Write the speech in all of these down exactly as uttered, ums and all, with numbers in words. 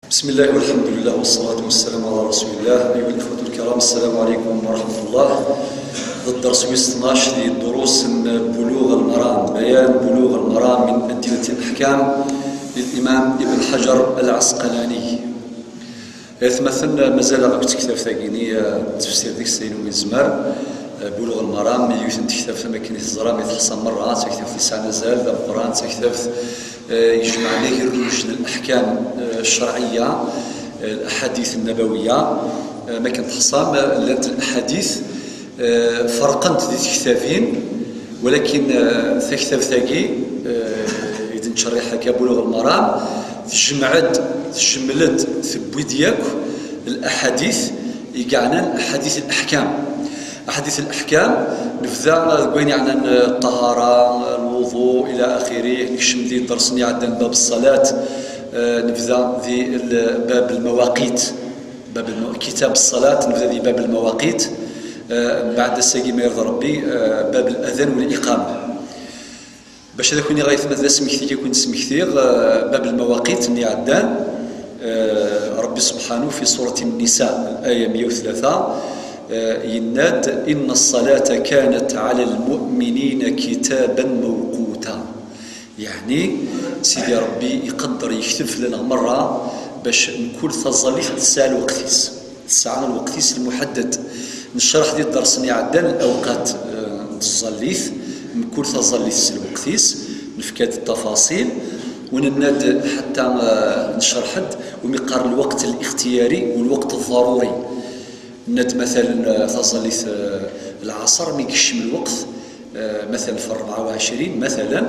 بسم الله والحمد لله والصلاة والسلام على رسول الله. أيها الإخوة الكرام، السلام عليكم ورحمة الله. الدرس ويس اثناش ديال دروس بلوغ المرام، بيان بلوغ المرام من أدلة الأحكام للإمام ابن حجر العسقلاني. Atmaten, mazal-aɣ akked tektabt-agi-nni, eh, tefsir deg Sayin Wizmar, eh, Buluɣ Lmaram, yiwet n tektabt am akken i teẓram i teḥsa merra, d taktabt yesɛan azal d ameqqran, d taktabt, eh, yejmaɛen agerruj n leḥkam, eh, ccerɛiyya, eh, laḥadit nnabawiya, eh, am akken teḥsam, eh, llant laḥadit, eh, ferqent di tektabin, walakin, eh, taktabt-agi, eh, i d-nettcerriḥ akka, Buluɣ Lmaram, tejmeɛ-d, tejmel-d, tewwi-d yakk laḥadit i yeɛnan laḥadit laḥkam. Laḥadit laḥkam, nebda deg wayen yeɛnan, eh, ṭṭahara, lwuḍu, ila axiri, nekcem di dders-nni iɛeddan bab ṣṣalat, eh, nebda di l-, bab lmawaqit. Bab lma-, kitab ṣṣalat, nebda di bab lmawaqit, eh, mbeɛd ass-agi ma yirḍa Rebbi, eh, bab ladan wal iqama. Bac ad akun-iɣ aytma d asmekti i kun-d-smektiɣ, eh, bab lmawaqit-nni iɛeddan, eh, Rebbi subḥanu fi surat Nnisa, aya meyya u tlata, eh, yenna-d: إن الصلاة كانت على المؤمنين كتابا موقوتا. Yeɛni, Sidi Rebbi iqedder, yekteb fell-aneɣ merra bac mkul taẓallit tesɛa lweqt-is. Tesɛa lweqt-is lmuḥaddad. Necreḥ di dders-nni iɛeddan awqat, eh, n tẓallit, mkul taẓallit s lweqt-is, nefka-d ttafaṣil, u nenna-d ḥatta, eh, necreḥ-d umi qqaren lweqt lixtiyari u lweqt ḍaruri. Nenna-d, matalen, eh, taẓallit, eh, lɛaṣer, mi yekcem lweqt, eh, matalen, fi rebɛa u ɛecrin, matalen,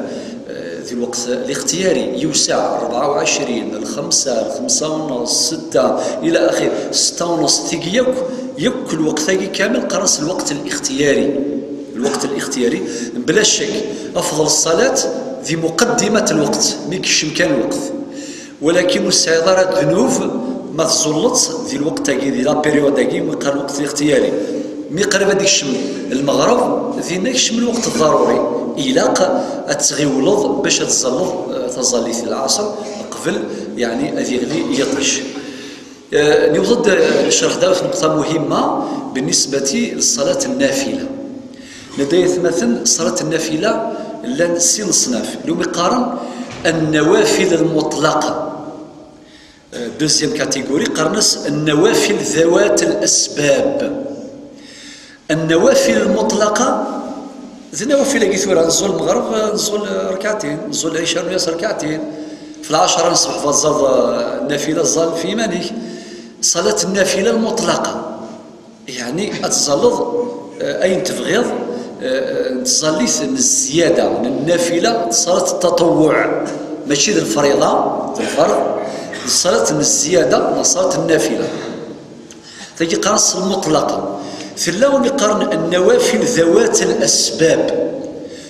eh, di lweqt lixtiyari, yewseɛ, rebɛa u ɛecrin, lxemsa, lxemsa u nneṣ, setta, ila axir, setta u nneṣ, tigi yakk, yakk lweqt-agi kamel qqaren-as lweqt lixtiyari. Lweqt lixtiyari, bla ccek, afḍel ṣṣalat di muqaddimat lweqt, mi yekcem kan lweqt. Walakin ur tesɛiḍ ara ddnub ma tẓulleḍ di lweqt-agi, di la période-agi, mi qqar lweqt lixtiyari. Mi qrib ad d-ikcem lmeɣreb, dinna ikcem lweqt ḍaruri. Ilaq ad tɣiwleḍ bac ad tẓalleḍ, eh, taẓallit n lɛaṣer qbel, yeɛni, ad yeɣli yiṭij. Eh, niweḍ-d, eh, necreḥ-d yiwet n nuqṭa muhimma بالنسبة للصلاة النافلة. Nedda, ay atmaten, ṣṣalat nnafila llan sin leṣnaf. Lumi qqaren النوافل المطلقة. Eh, deuxième catégorie, qqaren-as النوافل ذوات الأسباب. النوافل المطلقة, d nnawafil-agi tura, nẓul lmeɣreb, nẓul rkaɛtin, nẓul lɛica, nuyas rkaɛtin. Fi lɛacra n ṣṣbeḥ, tẓalleḍ, eh, nnafila, tẓalleḍ fi yiman-ik. Ṣṣalat nnafila lmuṭlaqa. Yeɛni ad tẓalleḍ, eh, ayen tebɣiḍ, eh, n tẓallit n zzyada, n nnafila, ṣṣalat n taṭewwuɛ, mačči d lfriḍa, d lferḍ, d ṣṣalat n zzyada, neɣ ṣṣalat n nnafila. Tagi qqaren-as lmuṭlaqa. Tella win iqqaren nnawafil ذوات الأسباب.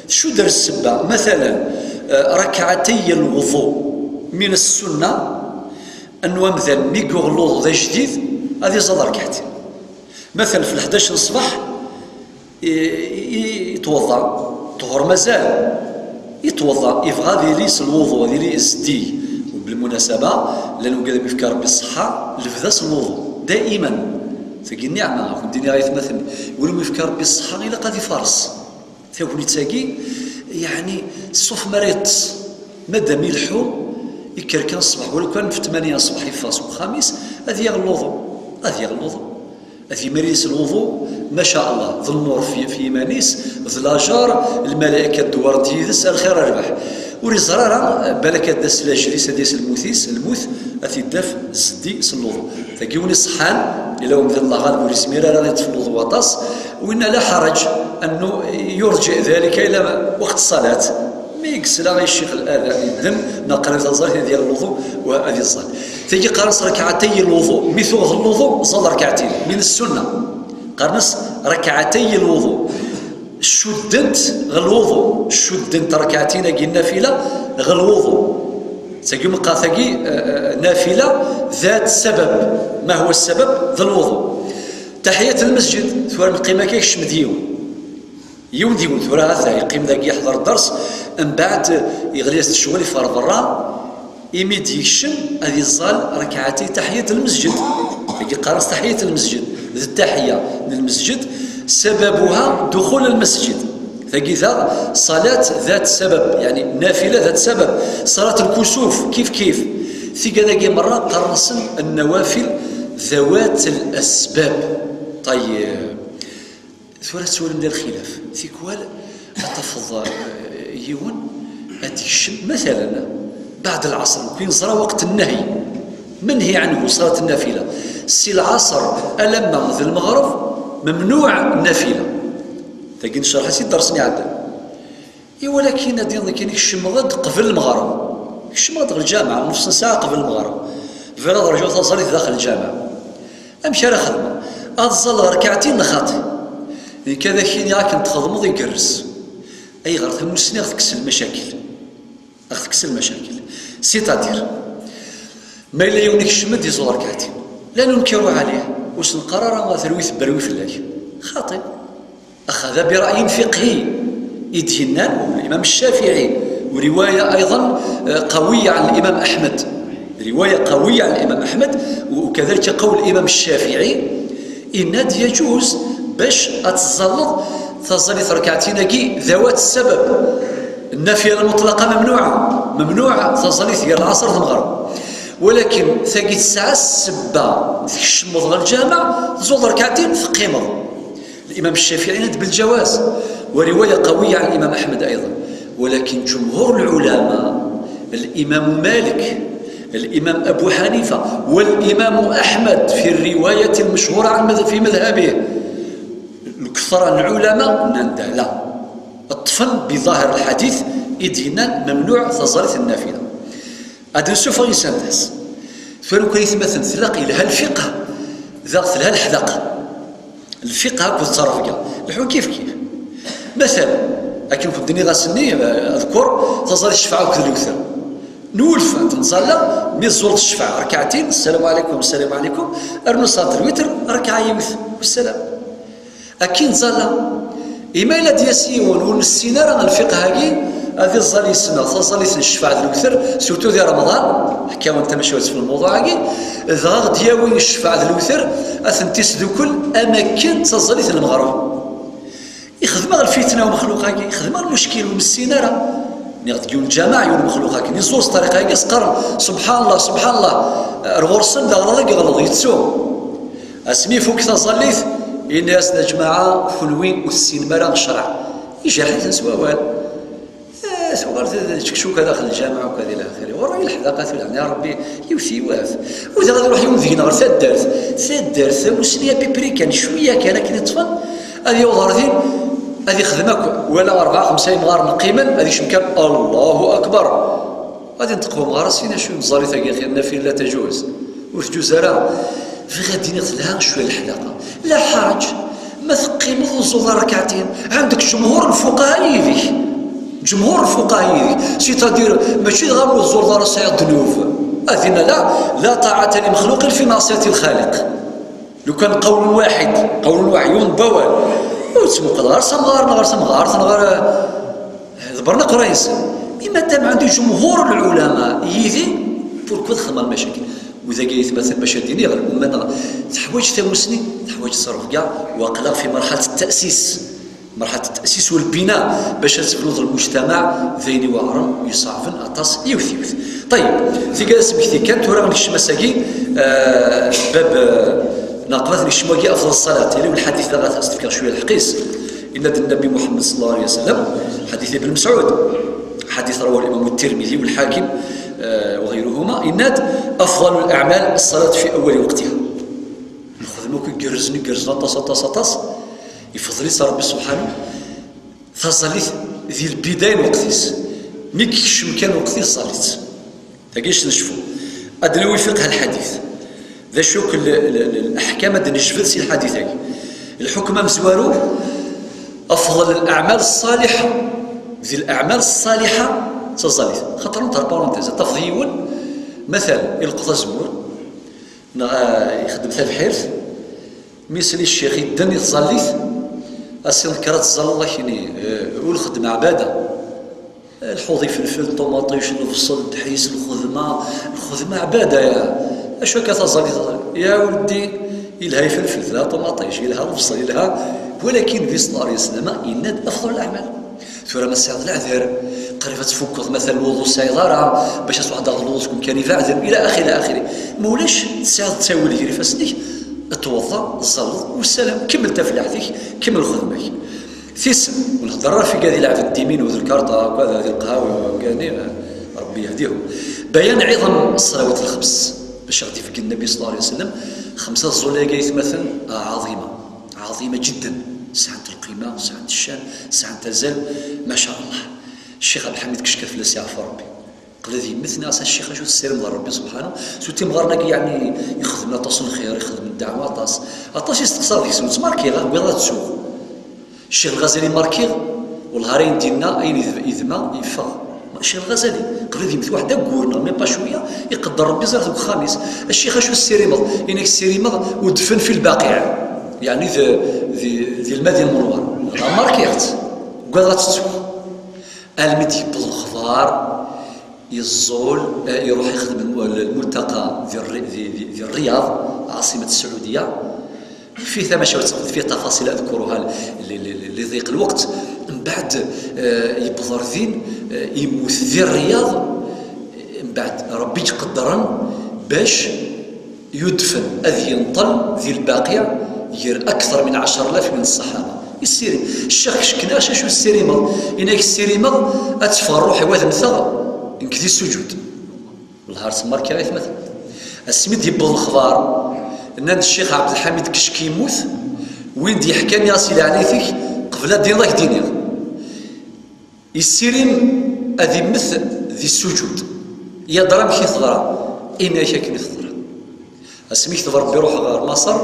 Tcudd ar ssebba, matalan, eh, ركعتي الوضوء من السنة, anwa amdan mi yuɣ luḍu d ajdid, ad iẓẓal rkaɛtin. Matalan, fi lḥdac n ṣṣbeḥ, i, i, itweḍḍa, ṭhur mazal, itweḍḍa, ibɣa ad yili s lwuḍu, ad yili zeddig. U belmunasaba, llan wigad mi yefka Rebbi ṣṣeḥḥa, lebda s lwuḍu, daiman. Tagi nniɛma, ad ken-d-iniɣ ay atmaten, win umi yefka Rebbi ṣṣeḥḥa, ilaq ad ifares. Tagnit-agi, yeɛni, ṣṣuf mi ara yeṭṭes, madam ileḥḥu, ikker kan ṣṣbeḥ, wala kan f tmanya ṣṣbeḥ yeffeɣ seg uxxam-is, ad yaɣ luḍu, ad yaɣ luḍu. Ad yimari s lwuḍu, maca Allah, d nnur fi, fi yiman-is, d lajar, lmalayka dewwarent yid-s, a lxir a rrbeḥ. Ur iẓri ara, balak ad d-tas lajel-is, ad d-yas lmut-is, lmut, ad t-id-taf zeddi s lwuḍu. Tagi win iṣeḥḥan, ila umdan Allah ɣaleb ur yezmir ara ad yeṭṭef lwuḍu waṭas, winna la ḥaraǧ, annu yurǧi dalika ila waqt ṣṣalat. Mi yesla i ccix al-adan yeddem, neɣ qrib taẓallit, ad yaɣ lwuḍu, wa ad iẓẓal. Tagi qqaren-as ركعتي الوضوء, mi tuɣeḍ lwuḍu, ẓẓal rkaɛtin, min ssunna. Qqaren-as ركعتي الوضوء. Cuddent ɣer lwuḍu, cuddent rkaɛtin-agi nnafila ɣer lwuḍu. Tagi meqqar tagi, eh, eh, nafila ذات سبب. ما هو السبب؟ D lwuḍu. Taḥiyat lmesǧid, tura neqqim akka, yekcem-d yiwen. Yiwen d yiwen, tura ata yeqqim dagi, yeḥḍer dders, mbeɛd yeɣli-as-d ccɣel, iffeɣ ɣer berra, Imi d-yekcem ad iẓẓal rakɛati taḥiyat lmesǧid. Tagi qqaren-as taḥiyat lmesǧid, d taḥiya n lmesǧid, sababuha duxul lmesǧid. Tagi daɣ ṣalat dat sabab, yani nafila dat sabab, ṣalat lkusuf kif kif. Tigad-agi merra qqaren-asen nnawafil dawat lasbab. Ṭayyeb. Tura ad twalim da lxilaf. Tikwal ad tafeḍ eh, yiwen ad d-yekcem, matalan, baɛd lɛaṣr, nekk neẓra waqt nnahi, menhi ɛanhu, ṣalat nnafila. Si lɛaṣr alamma d lmeɣreb, memnuɛ nnafila. Tagi necreḥ-as i ddersen iɛeddan. I walakin ad d-iniḍ kan kecmeɣ-d qbel lmeɣreb. Kecmeɣ-d ɣer lǧameɛ, nefs n ssaɛa qbel lmeɣreb. Bɣiɣ ad rǧuɣ taẓallit daxel lǧameɛ. Amek ara xedmeɣ? Ad ẓẓalleɣ rkaɛtin neɣ xaṭi? Nekk ad ak-iniɣ akken txedmeḍ igerrez. Ayɣer? Tamussni ad ɣ-tekkes lmacakel. Ad ɣ-tekkes lmacakel. C'est-à-dire, ma yella yiwen ikcem-d iẓur rkaɛtin, la nunkiru ɛalih, ur s-neqqar ara terwi tebberwi fell-ak. Xaṭi. Axada bi ra'yin fiqhi i d-yennan الإمام الشافعي, ورواية أيضا قوية عن الإمام أحمد, رواية قوية عن الإمام أحمد, وكذلك قول الإمام الشافعي, إن يجوز باش أتزلط تزلط ركعتين كي ذوات السبب. النافلة المطلقة ممنوعة, ممنوعة تزلط ديال العصر المغرب, ولكن تجد ساعة السبة تكشمض الجامع, تزول ركعتين تقيمض. الإمام الشافعي بالجواز, ورواية قوية عن الإمام أحمد أيضا, ولكن جمهور العلماء, الإمام مالك, الإمام أبو حنيفة, والإمام أحمد في الرواية المشهورة عن مذ-, في مذهبه, الكثرة العلماء نندهلا الطفن بظاهر الحديث إدينا ممنوع تزالت النافلة. Ad nsuffeɣ isentas. Tura kan yetmaten tlaq yelha lfiqh, daɣ telha leḥdaqa. Lfiqh akked ttrebga, leḥun kif kif. Matalan, akken kent-nniɣ ass-nni, eh, aḍekkur, taẓallit ccfaɛ akked lewter. Nwulfa, nẓalla, mi tẓul ccfaɛ, rkaɛtin, ssalamu ɛlikum, ssalamu ɛlikum, rnu ṣalat lwitr, rkaɛ yiwet, wassalam. Akin ẓalla. Ima yella d-yas yiwen ur nessin ara lfiqh-agi, ad iẓẓal yis-neɣ taẓallit n ccfaɛ d lewter, surtout di Remḍan, ḥkawen tamacahut f lmuḍuɛ-agi, dɣa ɣ-d-yawi ccfaɛ d lewter, ad tent-isdukel am akken d taẓallit n lmeɣreb. Ixdem-aɣ lfitna umexluq-agi, ixdem-aɣ lmuckil ur nessin ara. Nniɣ-d yiwen lǧamaɛ, yiwen umexluq akken, iẓur s ṭṭariqa-agi, s-qqaren, subḥan Llah, subḥan Llah, ar ɣur-sen d aɣrad i yeɣleḍ, yettu. Asmi ifuk taẓallit, yenna-yasen, a jmaɛa, kunwi ur tessinem ara ccreɛ. Ijerḥ-iten s wawal. Eh, tuɣal t-, teččekcuk daxel lǧameɛ akk ad ila axir. Ɣur-i lḥdaqa tura, ya Ṛebbi, yiwet yiwat. U daɣ ad iruḥ yiwen deg-neɣ ɣer taddart. Taddart, tamusni, apipri kan, cwiya kan akken iṭṭfen, ad yaweḍ ɣer din, ad ixdem akk, wala rebɛa, xemsa imɣaren qqimen, ad ikcem kan, Allahu Akbar. Ad inṭeq wemɣar, a sidi, acu n tẓallit-agi axir, nafila la tajuz? Ur tǧuz ara. Bɣiɣ ad d-iniɣ telha cwiya leḥdaqa. La ḥaǧ, ma teqqimeḍ ur tẓuleḍ ara rkaɛtin, ɛendek jemhur lfuqaha yid-k. Jemhur lfuqaha yid-k. C'est-à-dire, mačči dɣa ur tẓuleḍ ara tesɛiḍ ddnub. A dinna la, la ṭaɛata li mexluqin fi meɛṣiyati lxaliq. Lukan qawlun waḥid, qawlun waḥid, yiwen n wawal, ur ttmuqul ɣer s amɣar neɣ ɣer tamɣart neɣ ɣer, eh, ḍebbren aqerray-nsen. Mi madam ɛandi jumhur lɛulama yid-i, pourquoi txedmeḍ lmacakil? U dagi ay atmaten bac ad d-iniɣ, lmumma-nneɣ teḥwaǧ tamusni, teḥwaǧ ttrebga, u aql-aɣ fi merḥalat ttasis. Merḥalat ttasis u lbina, bac ad tebnuḍ lmujtamaɛ, d ayen iweɛren, iṣeɛben aṭas, yiwet yiwet. Ṭayyeb, tigad asmekti kan, tura nekcem ass-agi, eh, bab, eh, neɣ qbel ad nekcem wagi afḍal ṣṣalat, yali lḥadit da ɣas tefkiɣ cwiya lḥeqq-is. Yenna-d Nnbi Muḥemmed ṣalla Llahu ɛalayhi wa sallam, ḥadit Ibn Mesɛud, ḥadit rawahu Imam Tirmidi u Lḥakim, eh, wa ɣayruhuma, yenna-d, أفضل الأعمال الصلاة في أول وقتها. Lxedma akk igerrzen, igerrzen aṭas, aṭas, aṭas, ifeḍl-itt Ṛebbi subḥanahu. Taẓallit di lbidaya n lweqt-is. Mi yekcem kan lweqt-is, ẓallit. Tagi ad necfu. Ad nawi fiqh lḥadit. D acu akk l-, l-, l-, leḥkam ad nejbed si lḥadit-agi? Lḥukm amezwaru, afḍal leɛmal ṣṣaliḥa. Di leɛmal ṣṣaliḥa, d taẓallit. Xaṭer, entre parenthèses, ad tafeḍ yiwen, matalan, ileqqeḍ azemmur, neɣ, ah, ixeddem tabḥirt, mi yesli ccix idden i tẓallit, a sidi kker ad tẓalleḍ akkenni, eh, ur xeddem ɛbada. Eh, lḥuḍ ifelfel, ṭumaṭic, lebṣel, ddḥis, lxedem, Ma lxedma ɛbada, ya acu akka taẓallit? Ya weldi, yelha ifelfel, yelha ṭumaṭic, yelha lebṣel, yelha, walakin Nnbi ṣella Llahu ɛalayhi wa sallam yenna-d afḍal leɛmal. Tura ma tesɛiḍ leɛder, qrib ad tfukkeḍ, matan lwuḍu ur tesɛiḍ ara, bac ad tṛuḥeḍ ɣer lwuḍu tkun kan ibeɛden, ila axiri, ila axiri. Ma ulac, tesɛiḍ ttawil gar ifassen-ik, twaḍḍa, tẓalleḍ, wassalam, kemmel tafellaḥt-ik, kemmel lxedma-k. Tis, ur nhedder ara ɣef wigad ilɛeben ddimin u d lkarṭa, akked di lqhawi, wigad-nni, Rebbi yehdihum. Bayan ɛiḍem ṣṣalawat lxems, bac i ɣ-d-ibeggen Nnbi ṣella Llahu ɛalayhi wa sallam, xemsa tẓuliya-agi aytmaten, ɛaḍima, ɛaḍima jedden, sɛant lqima, sɛant ccan, sɛant azal, maca Allah. Ccix Ɛebdelḥamid Kecka, fell-as yeɛfu Rebbi, qbel ad yemmet, nniɣ-as: "A ccix, acu tessirimeḍ ɣer Rebbi subḥanahu?" S utimɣaren-agi, yeɛni, ixedmen aṭas n lxir, ixedmen ddeɛwa aṭas. Aṭas i steqsaɣ deg-s, ur ttmarkiɣ, ah, wwiɣ ad ttuɣ. Ccix Lɣazali markiɣ, wellah ara ayen d-yenna, ayen idb-, idma, yeffeɣ. Ccix Lɣazali, qbel ad yemmet, waḥed aggur neɣ même pas cwiya, iqedder Rebbi, ẓriɣ deg uxxam-is. "A ccix, acu tessirimeḍ?" Yenna-k: "Ssirimeɣ udfen fi lbaqiɛ." Yeɛni d, d, di Lmadina Lmunawwara. Dɣa markiɣ-tt, wwiɣ ad ttuɣ. Almi d-yewweḍ lexbar, yeẓẓul, eh, iruḥ ixdem lmu-, lmultaqa di Rri-, di, di, di Rriyad, ɛaṣimat Sɛudiya. Fih tamacahut, fih tafaṣil adkuruha li, li, li, li diq lweqt. Mbeɛd, eh, yewweḍ ar din, eh, yemmut di Rriyad. Mbeɛd Rebbi i iqeddren bac yudfen, ad yenṭel di Lbaqiɛ gar akteṛ min ɛecṛa alaf min ṣṣaḥaba. Yessirim. Ccix Kecka, nniɣ-as: "Acu tessirimeḍ?" Yenna-k: "Ssirimeɣ ad teffeɣ ṛṛuḥ-iw ad mmteɣ nekk di ssuǧud." Wellah ar semmarkiɣ aytmaten. Asmi d-yewweḍ lexbar, nnan-d Ccix Ɛebdelḥamid Kecka yemmut, win d-yeḥkan, nniɣ-as: "I leɛnayt-ik, qbel ad d-tiniḍ ad k-d-iniɣ." Yessirim ad immet di ssuǧud. Yadra amek i teḍra, ini-ak akken i teḍra. Asmi yekteb Rebbi ruḥeɣ ɣer Maṣer,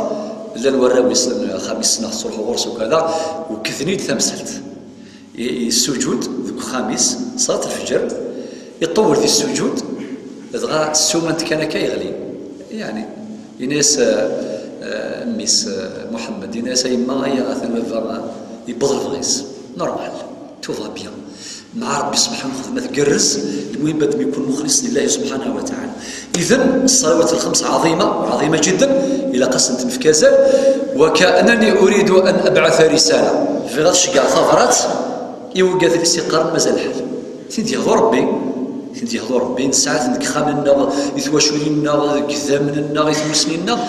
llan warraw-is, axxam-is ssneɣ ttruḥuɣ ɣur-s ukada, wekkden-iyi-d tamsalt. I-, yessuǧud deg uxxam-is, ṣalat lfeǧr, iṭewwel di ssuǧud, dɣa ssumant kan akka yeɣli. Yeɛni, ini-as, eh, eh, mmi-s, eh, Muḥemmed, ini-as: "A yemma, aya atan baba, eh, yewweḍ lebɣi-s." Normal. Tout va bien. Mɛa Rebbi subḥanahu, lxedma tgerrez, lmuhim ad m-ikun muxlis lillahi subḥanahu wa taɛala. Idan, ṣṣalawat lxems ɛaḍima, ɛaḍima jidden, ilaq ad sent-nefk azal. وكأنني أريد أن أبعث رسالة. Bɣiɣ ad ceggɛeɣ tabrat i wigad i s-iqqaren mazal lḥal. Tin d-yehdu Rebbi, tin d-yehdu Rebbi, nesɛa-ten deg yexxamen-nneɣ, i twaculin-nneɣ, deg idammen-nneɣ, i tmussni-nneɣ,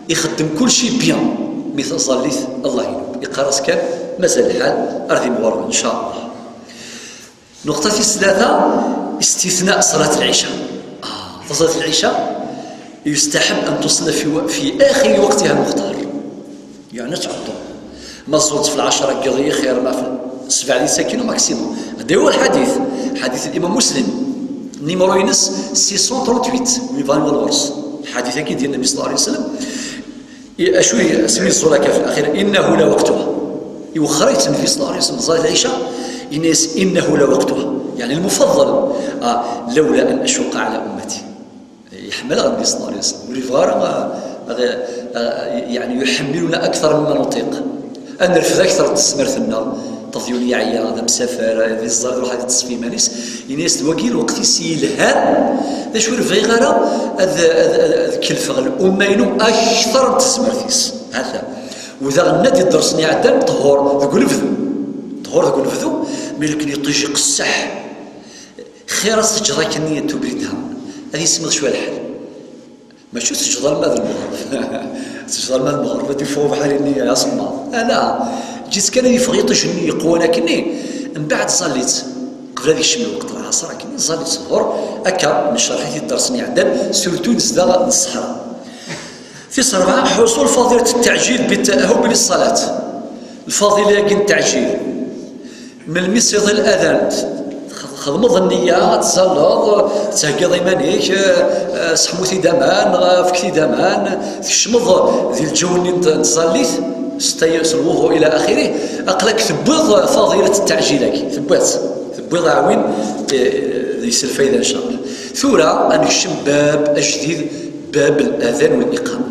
ixeddem kulci bien, mi taẓallit, Allah inub. Iqqar-as kan, mazal lḥal, ar d imɣuren, إن شاء الله. Nuqṭa tis tlata, استثناء صلاة العشاء. Ah, taẓallit n lɛica, يستحب أن تصلى في و-، في آخر وقتها المختار. Yeɛni ad tɛeddeḍ. Ma tẓulleḍ fi lɛecṛa n yiḍ xir, ma fi ssebɛa di sakkin maximum. Anda yewwa lḥadit? Ḥadit n Imam Muslim. Numéro-ines six cent trente-huit, mi bɣan wal ɣur-s. Lḥadit-agi d Nnbi ṣella Llahu ɛalayhi wa sallam. I-, acu i, asmi yeẓẓul akka fi laxir, إنه لوقتها. Iwexxer-itt Nnbi ṣella Llahu ɛalayhi wa sallam, ẓẓal lɛica, yenna-yas: "إنه لوقتها." Yeɛni lmufaḍḍel. Ah, لولا أن أشق على أمتي. Yeḥma-aɣ Nnbi ṣella Llahu ɛalayhi wa sallam. Ur yebɣi ara, ah, ah, ah, yeɛni يحملنا أكثر مما نطيق. Ad nerfed akteṛ n tezmert-nneɣ. Taḍyun yeɛya, d amsafer, d iẓẓal, iruḥ ad iṭṭes ɣef yiman-is. Yenna-yas-d: "Wagi lweqt-is yelhan, d acu ur bɣiɣ ara ad, ad, ad, ad kellfeɣ lɛumma-inu akteṛ n tezmert-is." Ha-t-a. U daɣen nnan-d i dders-nni iɛeddan, ṭhur deg unebdu. Ṭhur deg unebdu, mi akken iṭij iqesseḥ. Xir ad teǧǧeḍ akken i tubrid-ha. Ad yismiḍ cwiya lḥal. Mačči teǧǧeḍ alma d lmeɣreb. Teǧǧeḍ alma d lmeɣreb, ad yeffeɣ ubeḥri-nni d asemmaḍ. Ala, ǧǧet kan ad yeffeɣ yiṭij-nni yeqwan akkenni, mbeɛd ẓallit. Qbel ad yekcem lweqt n lɛaṣer akkenni, ẓallit ẓẓur. Akka, necreḥ-it-id ddersen iɛeddan, surtout nezdeɣ n ṣṣeḥra. Tis rebɛa, حصول فضيلة التعجيل بالتأهب للصلاة. Lfaḍila-agi n teɛjil. Melmi s-iḍil ladan, txedmeḍ nniya, ad tzalleḍ, tettheggiḍ iman-ik, eh, eh, seḥmu-t-id aman, neɣ efk-t-id aman, tkecmeḍ di lǧew-nni n, n tẓallit, s tay-, s lwuḍu ila axirih, aql-ak tewwiḍ faḍilat n teɛjil-agi, tewwiḍ-tt, tewwiḍ aɛwin, eh, deg-s lfayda, ncallah. Tura ad nekcem bab ajdid, bab ladan wal iqama.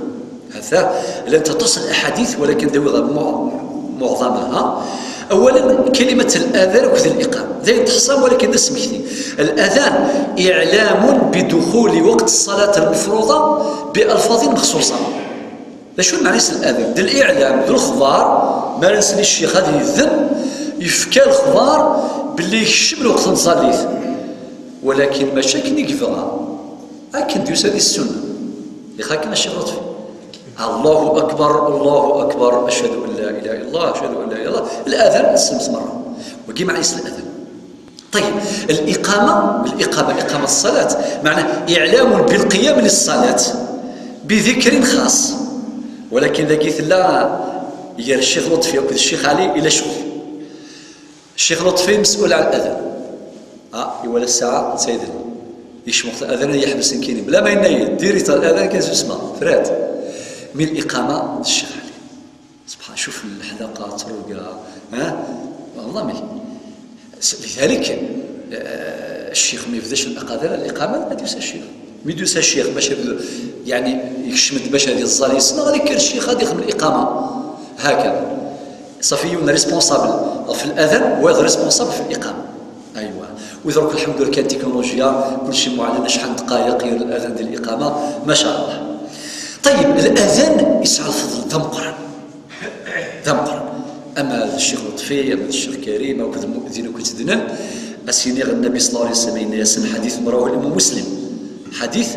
Ha-t-a, llant aṭas n laḥadit, walakin ad awiɣ mu-, muɛḍamaha. أولا، كلمة الأذان أكد الإقامة ذي تحصى، ولكن اسمك الأذان إعلام بدخول وقت الصلاة المفروضة بألفاظ مخصوصة. D acu n meɛna-s الأذان؟ D الإعلام, d الخبر. Mi ara nsel الشيخ هذا يذن, يفكى الخبر باللي يكشم الوقت نصليت. ولكن ماشي كني كبغى. أكن ديوس هذه السنة. يخاك الشيخ لطفي. الله أكبر، الله أكبر، أشهد أن لا إله إلا الله، أشهد أن لا إله إلا الله. الأذان السمس مرة. وكي معنى الأذان؟ طيب، الإقامة، الإقامة، إقامة الصلاة، معنى إعلام بالقيام للصلاة بذكر خاص. ولكن لقيت لا يا الشيخ لطفي أو الشيخ علي إلى شغل. الشيخ لطفي مسؤول على الأذان. آه، إيوا الساعة سيدنا. يشمخ الأذان يحبس نكيني. بلا ما يناي، ديري الأذان كان اسمه. فرات. من الإقامة الشيخ علي. سبحان، شوف الحذاقة تروقة، ها؟ والله ما س-، لذلك، آه، الشيخ ما يبداش الأقاذر، الإقامة ما يدوس الشيخ. ما يدوس الشيخ باش يبدو، يعني، يكشمد باش هذه الزار يسمع، غادي كان الشيخ غادي يخدم الإقامة. هكذا. صافي، يون ريسبونسابل في الأذان، ويض ريسبونسابل في الإقامة. أيوة. ودرك الحمد لله كان تكنولوجيا، كل شيء معلن، شحال دقائق يا الأذان ديال الإقامة، ما شاء الله. طيب، الأذان يسعى الفضل، ذا مقرن. ذا مقرن. أما الشيخ لطفي، أما الشيخ كريم، أو كذا المؤذن، أو كذا دنن، أسيني النبي صلى الله عليه وسلم، إن يسن حديث مراه الإمام مسلم. حديث،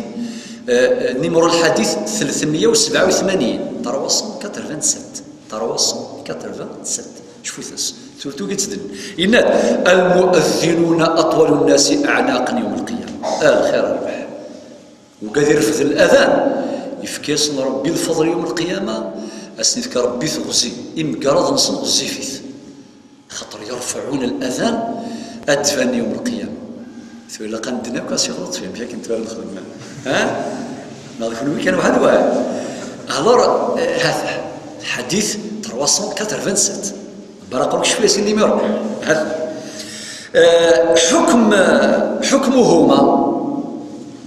آه، آه، نمر الحديث ثلاثمية وسبعة وثمانين، trois cent quatre-vingt-sept. trois cent quatre-vingt-sept. شوفوا ثس. ثلثو قلت دن. إن المؤذنون أطول الناس أعناقا يوم القيامة. آه، الخير الربح. وقادر يرفض الأذان. يفكيس ربي الفضل يوم القيامة. أسنذك ربي تغزي. إم قرض نصن غزي فيث. خاطر يرفعون الأذان أدفن يوم القيامة. ثم إلا قال دناك أسي غلط فيهم، ياك أنت وين خدمنا؟ ها؟ نعرف إنه كان واحد واحد. Alors، آه، هذا حديث trois cent quatre-vingt-sept. برا قوم شوية سي النيميرو. هذا. آه، حكم، آه، حكمهما،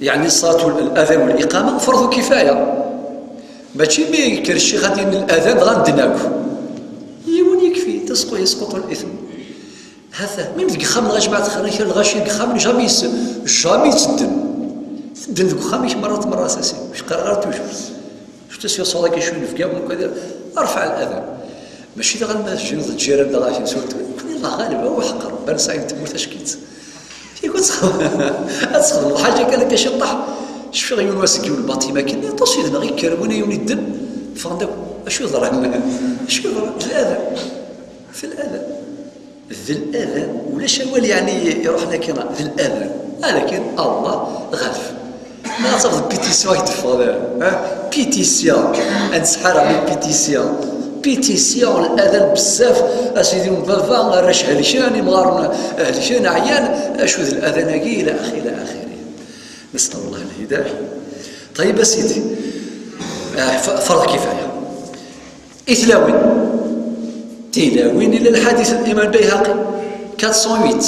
يعني صلاة الأذان والإقامة فرض كفاية. ماشي مي كان الشيخ غادي الأذان غندناك. يون يكفي، تسقو يسقط الإثم. هذا، ميم ديك خام غاش بعد خير، كان الغاشي ديك خام جامي يس-، جامي يتدن. تدن ديك خام يش مرات مرة أساسي، مش قرار توجور. شفت سي صلاة كي شوي نفقع وكذا، أرفع الأذان. ماشي دغا الناس جنود الجيران دغا شي سورت، كل الله غالب، هو حق ربنا سعيد تموت أشكيت. يقول تخ-، تخدم الحاجة كان كشطح. شفي غيون واسك يون باطي ما كنا، توصي لنا غير كربون يون الدم. فغندك، أشو ضرر؟ أشو ضرر؟ الأذى. في الأذى. ذي الأذى. ولا شوال يعني يروح لك هنا. ذي الأذى. آه، لكن الله غالب. ما تاخذ pétition يتفضل، ها؟ Pétition. أنسحر من pétition. Pétition الأذى بزاف. أسيدي من بابا، راش هلشان، مغارنا هلشان، عيان، أشو ذي الأذى ناقي، إلى آخره، إلى آخره. نسأل الله الهداية. طيب يا سيدي، آه، ف-، فرض كفاية. إثلاوين. تلاوين إلى الحديث الإمام البيهقي. quatre cent huit.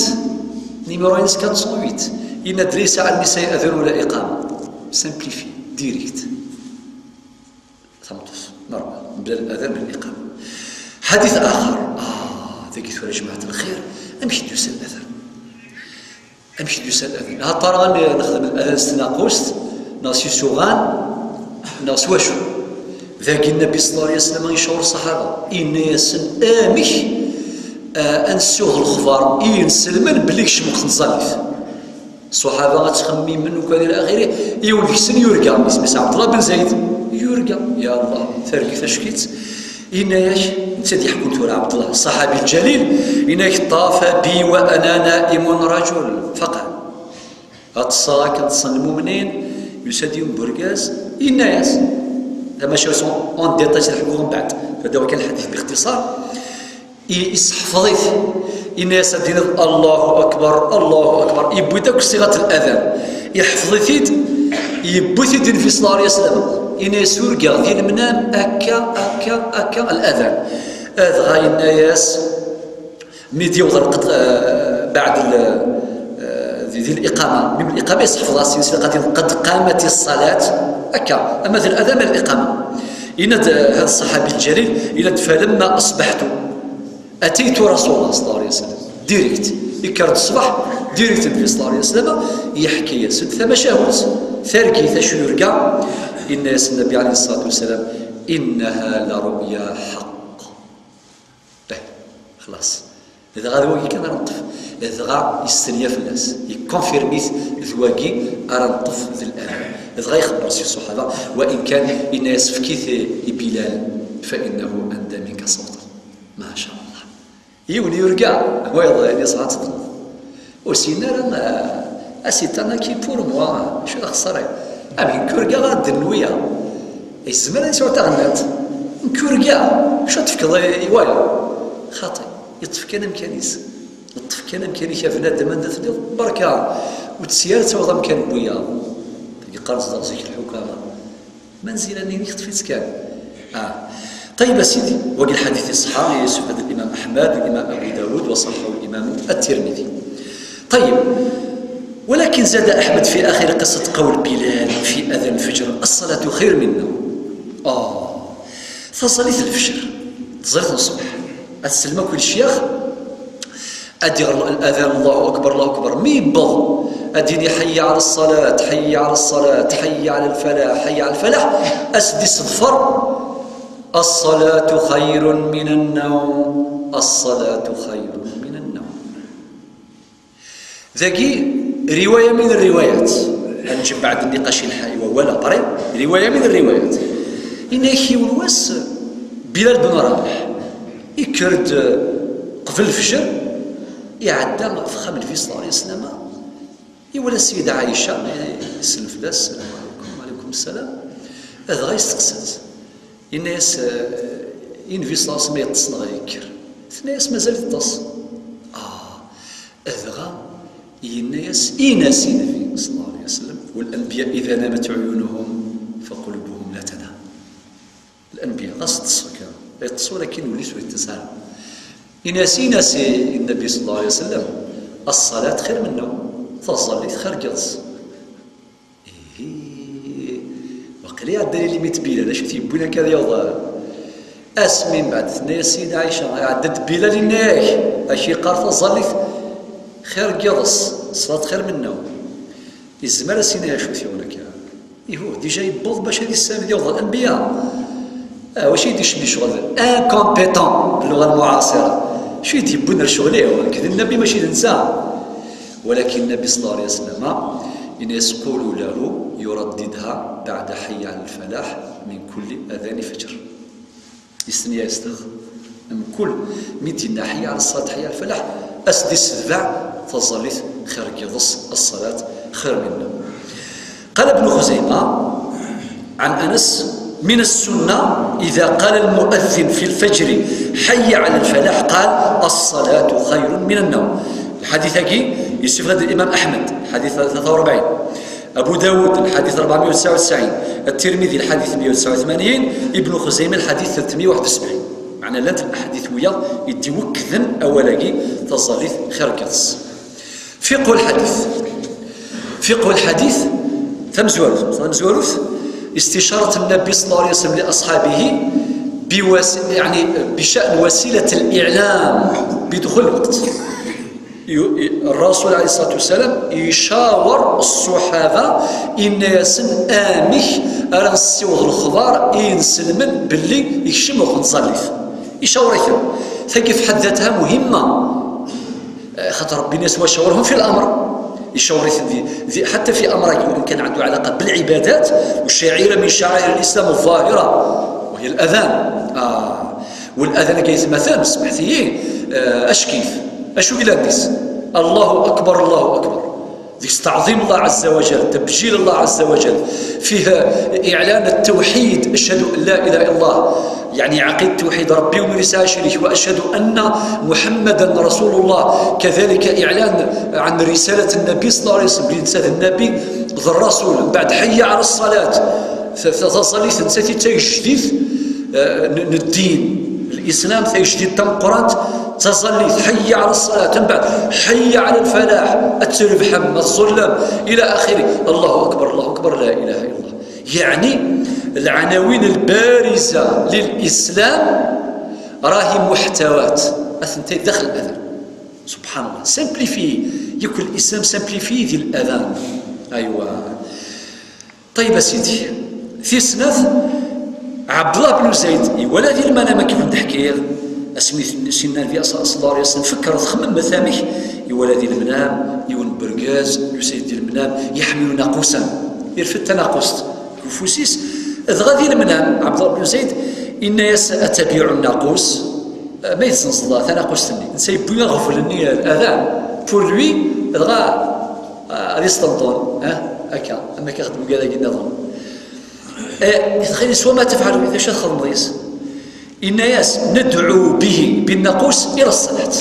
Numéro quatre cent huit. إن ليس على النساء أذان ولا إقامة. Simplifié. Direct. ثمطس. Normal. بلا الأذان، بلا الإقامة. حديث آخر. آه، ذاك يا جماعة الخير. أمشي دوس الأذان. أمشي دوس الأذان. ها ترى أنا نخدم الأذان ستناقوست، ناس يسوغان، ناس واشو. ذاك النبي صلى الله عليه وسلم يشاور الصحابة. إن يسن آمش، آه، أنسوه الخبر. إيه نسلمن بلي شمخ نزاليف. الصحابة غتخمم منه كذا إلى آخره. يولد سن يرجع. اسمه عبد الله بن زيد. يرجع. يا الله. ثرقي فشكيت. إناياش، نتا دي يحكم ثورة عبد الله، الصحابي الجليل، إناياش طاف بي وأنا نائم رجل، فقال: أتصاك نتصن المؤمنين، يسديهم برقاس، إناياس. هذا ما شاء الله، أون ديتاج نحكوه من بعد، فهذا هو كان الحديث باختصار. إي، إسحفظيت. إناياس دين الله أكبر، الله أكبر. يبوي داك صيغة الأذان. يحفظيت، يبوي النبي صلى الله عليه وسلم. إناياس ورقا ذي المنام، أكا، أكا، أكا، الأذان. هذا غايناياس. ميدي وضرقت، آه، بعد ال-، آه، ذي، ذي الإقامة. من الإقامة يسحفظ راسي، يسحفظ قد، قد قامت الصلاة. أكا. أما ذي الأذان من الإقامة. إن د-، هذا الصحابي الجليل، إن د-، فلما أصبحت. أتيت رسول الله صلى الله عليه وسلم direct. Yekker-d ṣṣbeḥ, direct Nnbi صلى الله عليه وسلم yeḥka-yas-d tamacahut, targit, acu yurga. Yenna-yas Nnbi عليه الصلاة والسلام: إنها لرؤيا حق. Eh, xlaṣ. Dɣa d wagi kan ara neṭṭef. Dɣa yestenya fell-as, yekkonfirmit d wagi ara neṭṭef d lɛilm. Dɣa ixebber si ṣṣuḥaba, wa in kan yenna-yas: Efk-it i Bilal, فإنه أندى منك صوتا. Ma sha Allah. Yiwen yurga, wayeḍ, yani, ṣaḥa teṭṭeḍ. Ur s-yenna ara, ah, ah, c'est un acquis pour moi, acu d axeṣṣar-agi? Ah, mais nekk urgaɣ ad d-nwiya. Yezmer ad yesɛu taɣennant. Nekk urgaɣ, acu ad tefkeḍ i, i wayeḍ? Xaṭi, yeṭṭef kan amkan-is. Yeṭṭef kan amkan-ik a bnadem anda telliḍ, berka. Ur tessi ara ad tawiḍ amkan n wiyaḍ. Tagi qqaren-tt daɣ zik lḥukama. Manzila-nni i teṭṭef-itt kan. Ah. طيب a sidi, wagi lḥadit iṣeḥḥa, yessufad الإمام أحمد, الإمام أبو داود, وصححه الإمام الترمذي. طيب، ولكن زاد أحمد في آخر قصة قول بلال في أذان الفجر: الصلاة خير من النوم. آه. Taẓallit n lfejr, taẓallit n ṣṣbeḥ, ad tsellem akk i lecyax, ad d-iɣer الأذان: الله أكبر، الله أكبر. Mi yewweḍ, ad d-yini: حي على الصلاة، حي على الصلاة، حي على الفلاح، حي على الفلاح. Ad s-d-iseḍfer: الصلاة خير من النوم، الصلاة خير من النوم. Dagi, riwaya min riwayat. Ad nǧembeɛ-d nniqac ilḥa i wawal, après, riwaya min riwayat. Yenna-yak yiwen wass, Bilal ben Rabeḥ, yekker-d qbel lfejr, iɛedda ɣef uxxam n Nnbi صلى الله عليه وسلم, iwala Ssida Ɛica, isellem fell-as: السلام عليكم. وعليكم السلام. Dɣa yesteqsa-tt. Yenna-yas, eh, i Nnbi صلى الله عليه وسلم yeṭṭes neɣ yekker? Tenna-yas mazal yeṭṭes. Ah, dɣa yenna-yas, in-as i Nnbi صلى الله عليه وسلم: والأنبياء إذا نامت عيونهم فقلوبهم لا تنام. الأنبياء ɣas ṭṭsen kan, yeṭṭes walakin ul-is ur yeṭṭis ara. In-as, in-as i Nnbi صلى الله عليه وسلم: الصلاة خير من النوم. Taẓallit xir n yiḍes. Ihi, waqila iɛedda les limites Bilal, acu t-yewwin akka ad yaweḍ? Asmi mbeɛd tenna-yas Ssida Ɛica, iɛedda-d Bilal, yenna-yak, ak-yeqqar taẓallit xir n yiḍes, ṣṣalat xir min nnawm. Yezmer ad s-yini acu t-yuɣen akka? Ihuh, déjà yewweḍ bac ad issan ad yaweḍ ɣer lanbiya. Ah, wacu i d-icemmi ccɣel? Incompétent, belluɣa lmuɛaṣira. Acu i d-yewwin ar ccɣel-iw? Nekk d Nnabi, mačči d netta. Walakin Nnabi صلى الله عليه وسلم, yenna-yas: قولوا له يرددها بعد حي على الفلاح من كل أذان فجر. Yestenya-yas daɣ, mkul mi d-yenna حي على الصلاة، حي على الفلاح, as-d-issedbaɛ taẓallit xir n yiḍes, الصلاة خير من النوم. قال ابن خزيمة عن أنس: من السنة إذا قال المؤذن في الفجر: حي على الفلاح، قال: الصلاة خير من النوم. Lḥadit-agi yessufɣ-d الإمام أحمد, lḥadit tlata u rebɛin, Abu Dawud, lḥadit rebɛemya u tesɛa u tesɛin, At-Tirmidi, lḥadit meyya u tesɛa u tmanyin, Ibn Xuzayma, lḥadit tlatmya u waḥed u sebɛin. Meɛna llant laḥadit wiyaḍ i d-iwekkden awal-agi, taẓallit xir n yiḍes. Fiqhu lḥadit. Fiqhu lḥadit, tamezwarut, tamezwarut, استشارة النبي صلى الله عليه وسلم لأصحابه بوس-، يعني بشأن وسيلة الإعلام بدخول الوقت. Yu-, i-, الرسول عليه الصلاة والسلام icawer ṣṣuḥaba, inna-yasen amek ara nessiweḍ lexbar i inselmen belli ikcem lweqt n tẓallit. Icawer-iten. Tagi fi ḥedd ذاتها مهمة. Eh, xaṭer Rebbi yenna-yas: وشاورهم في الأمر. Icawer-iten di, di, حتى في أمر-agi, وإن كان عنده علاقة بالعبادات, وشعيرة من شعائر الإسلام الظاهرة، وهي الأذان. Ah. والأذان-agi aytmaten, smeḥt-iyi, eh, ackit. Acu i d ladis? الله أكبر، الله أكبر. Deg-s تعظيم الله عز وجل, تبجيل الله عز وجل, فيه إعلان التوحيد، أشهد أن لا إله إلا الله، يعني عقيدة التوحيد، ربي وما يسعى شريك، وأشهد أن محمدا رسول الله، كذلك إعلان عن رسالة النبي صلى الله عليه وسلم، بلي نتا النبي الرسول، من بعد حي على الصلاة، ف-، ف-، taẓallit nettat i d tagejdit, eh, n, n ddin, الإسلام, tagejdit tameqqrant, taẓallit, حي على الصلاة, mbeɛd, حي على الفلاح, ad trebḥem, ad tẓullem, إلى آخره. الله أكبر، الله أكبر، لا إله إلا الله. يعني العناوين البارزة للإسلام راهي محتوات. Atentay daxel l-adan. Subḥan Allah. Simplifié. Yakk l'islam simplifié di l'adan. Aywa. Ṭayeb a sidi. Tis snat, Ɛebdullah ben Zayd iwala di lmanam akken i wen-d-ḥkiɣ, asmi Sidna Nnbi ṣ-, ṣalla Llahu ɛalayhi wa sallam, fekker txemmemet amek, iwala di lmanam yiwen n wergaz, yusa-d di lmanam yeḥmel naqus, irfed tanaqust deg ufus-is, dɣa di lmanam Ɛebdullah ben Zayd inna-yas: "Atabiɛu nnaqus?" Ma yezzenzeḍ tanaqust-nni, netta yewwi aɣbel-nni, adan, pour lui, dɣa, ah, ad yesṭenṭun, ah, akka, am akka xedmen wigad-agi nniḍen. Eh, dɣa yeswa ma tefɛel, d acu ad txedmeḍ yis? Inna-yas: "Nedɛu bihi, binnaqus, ila ṣṣalat."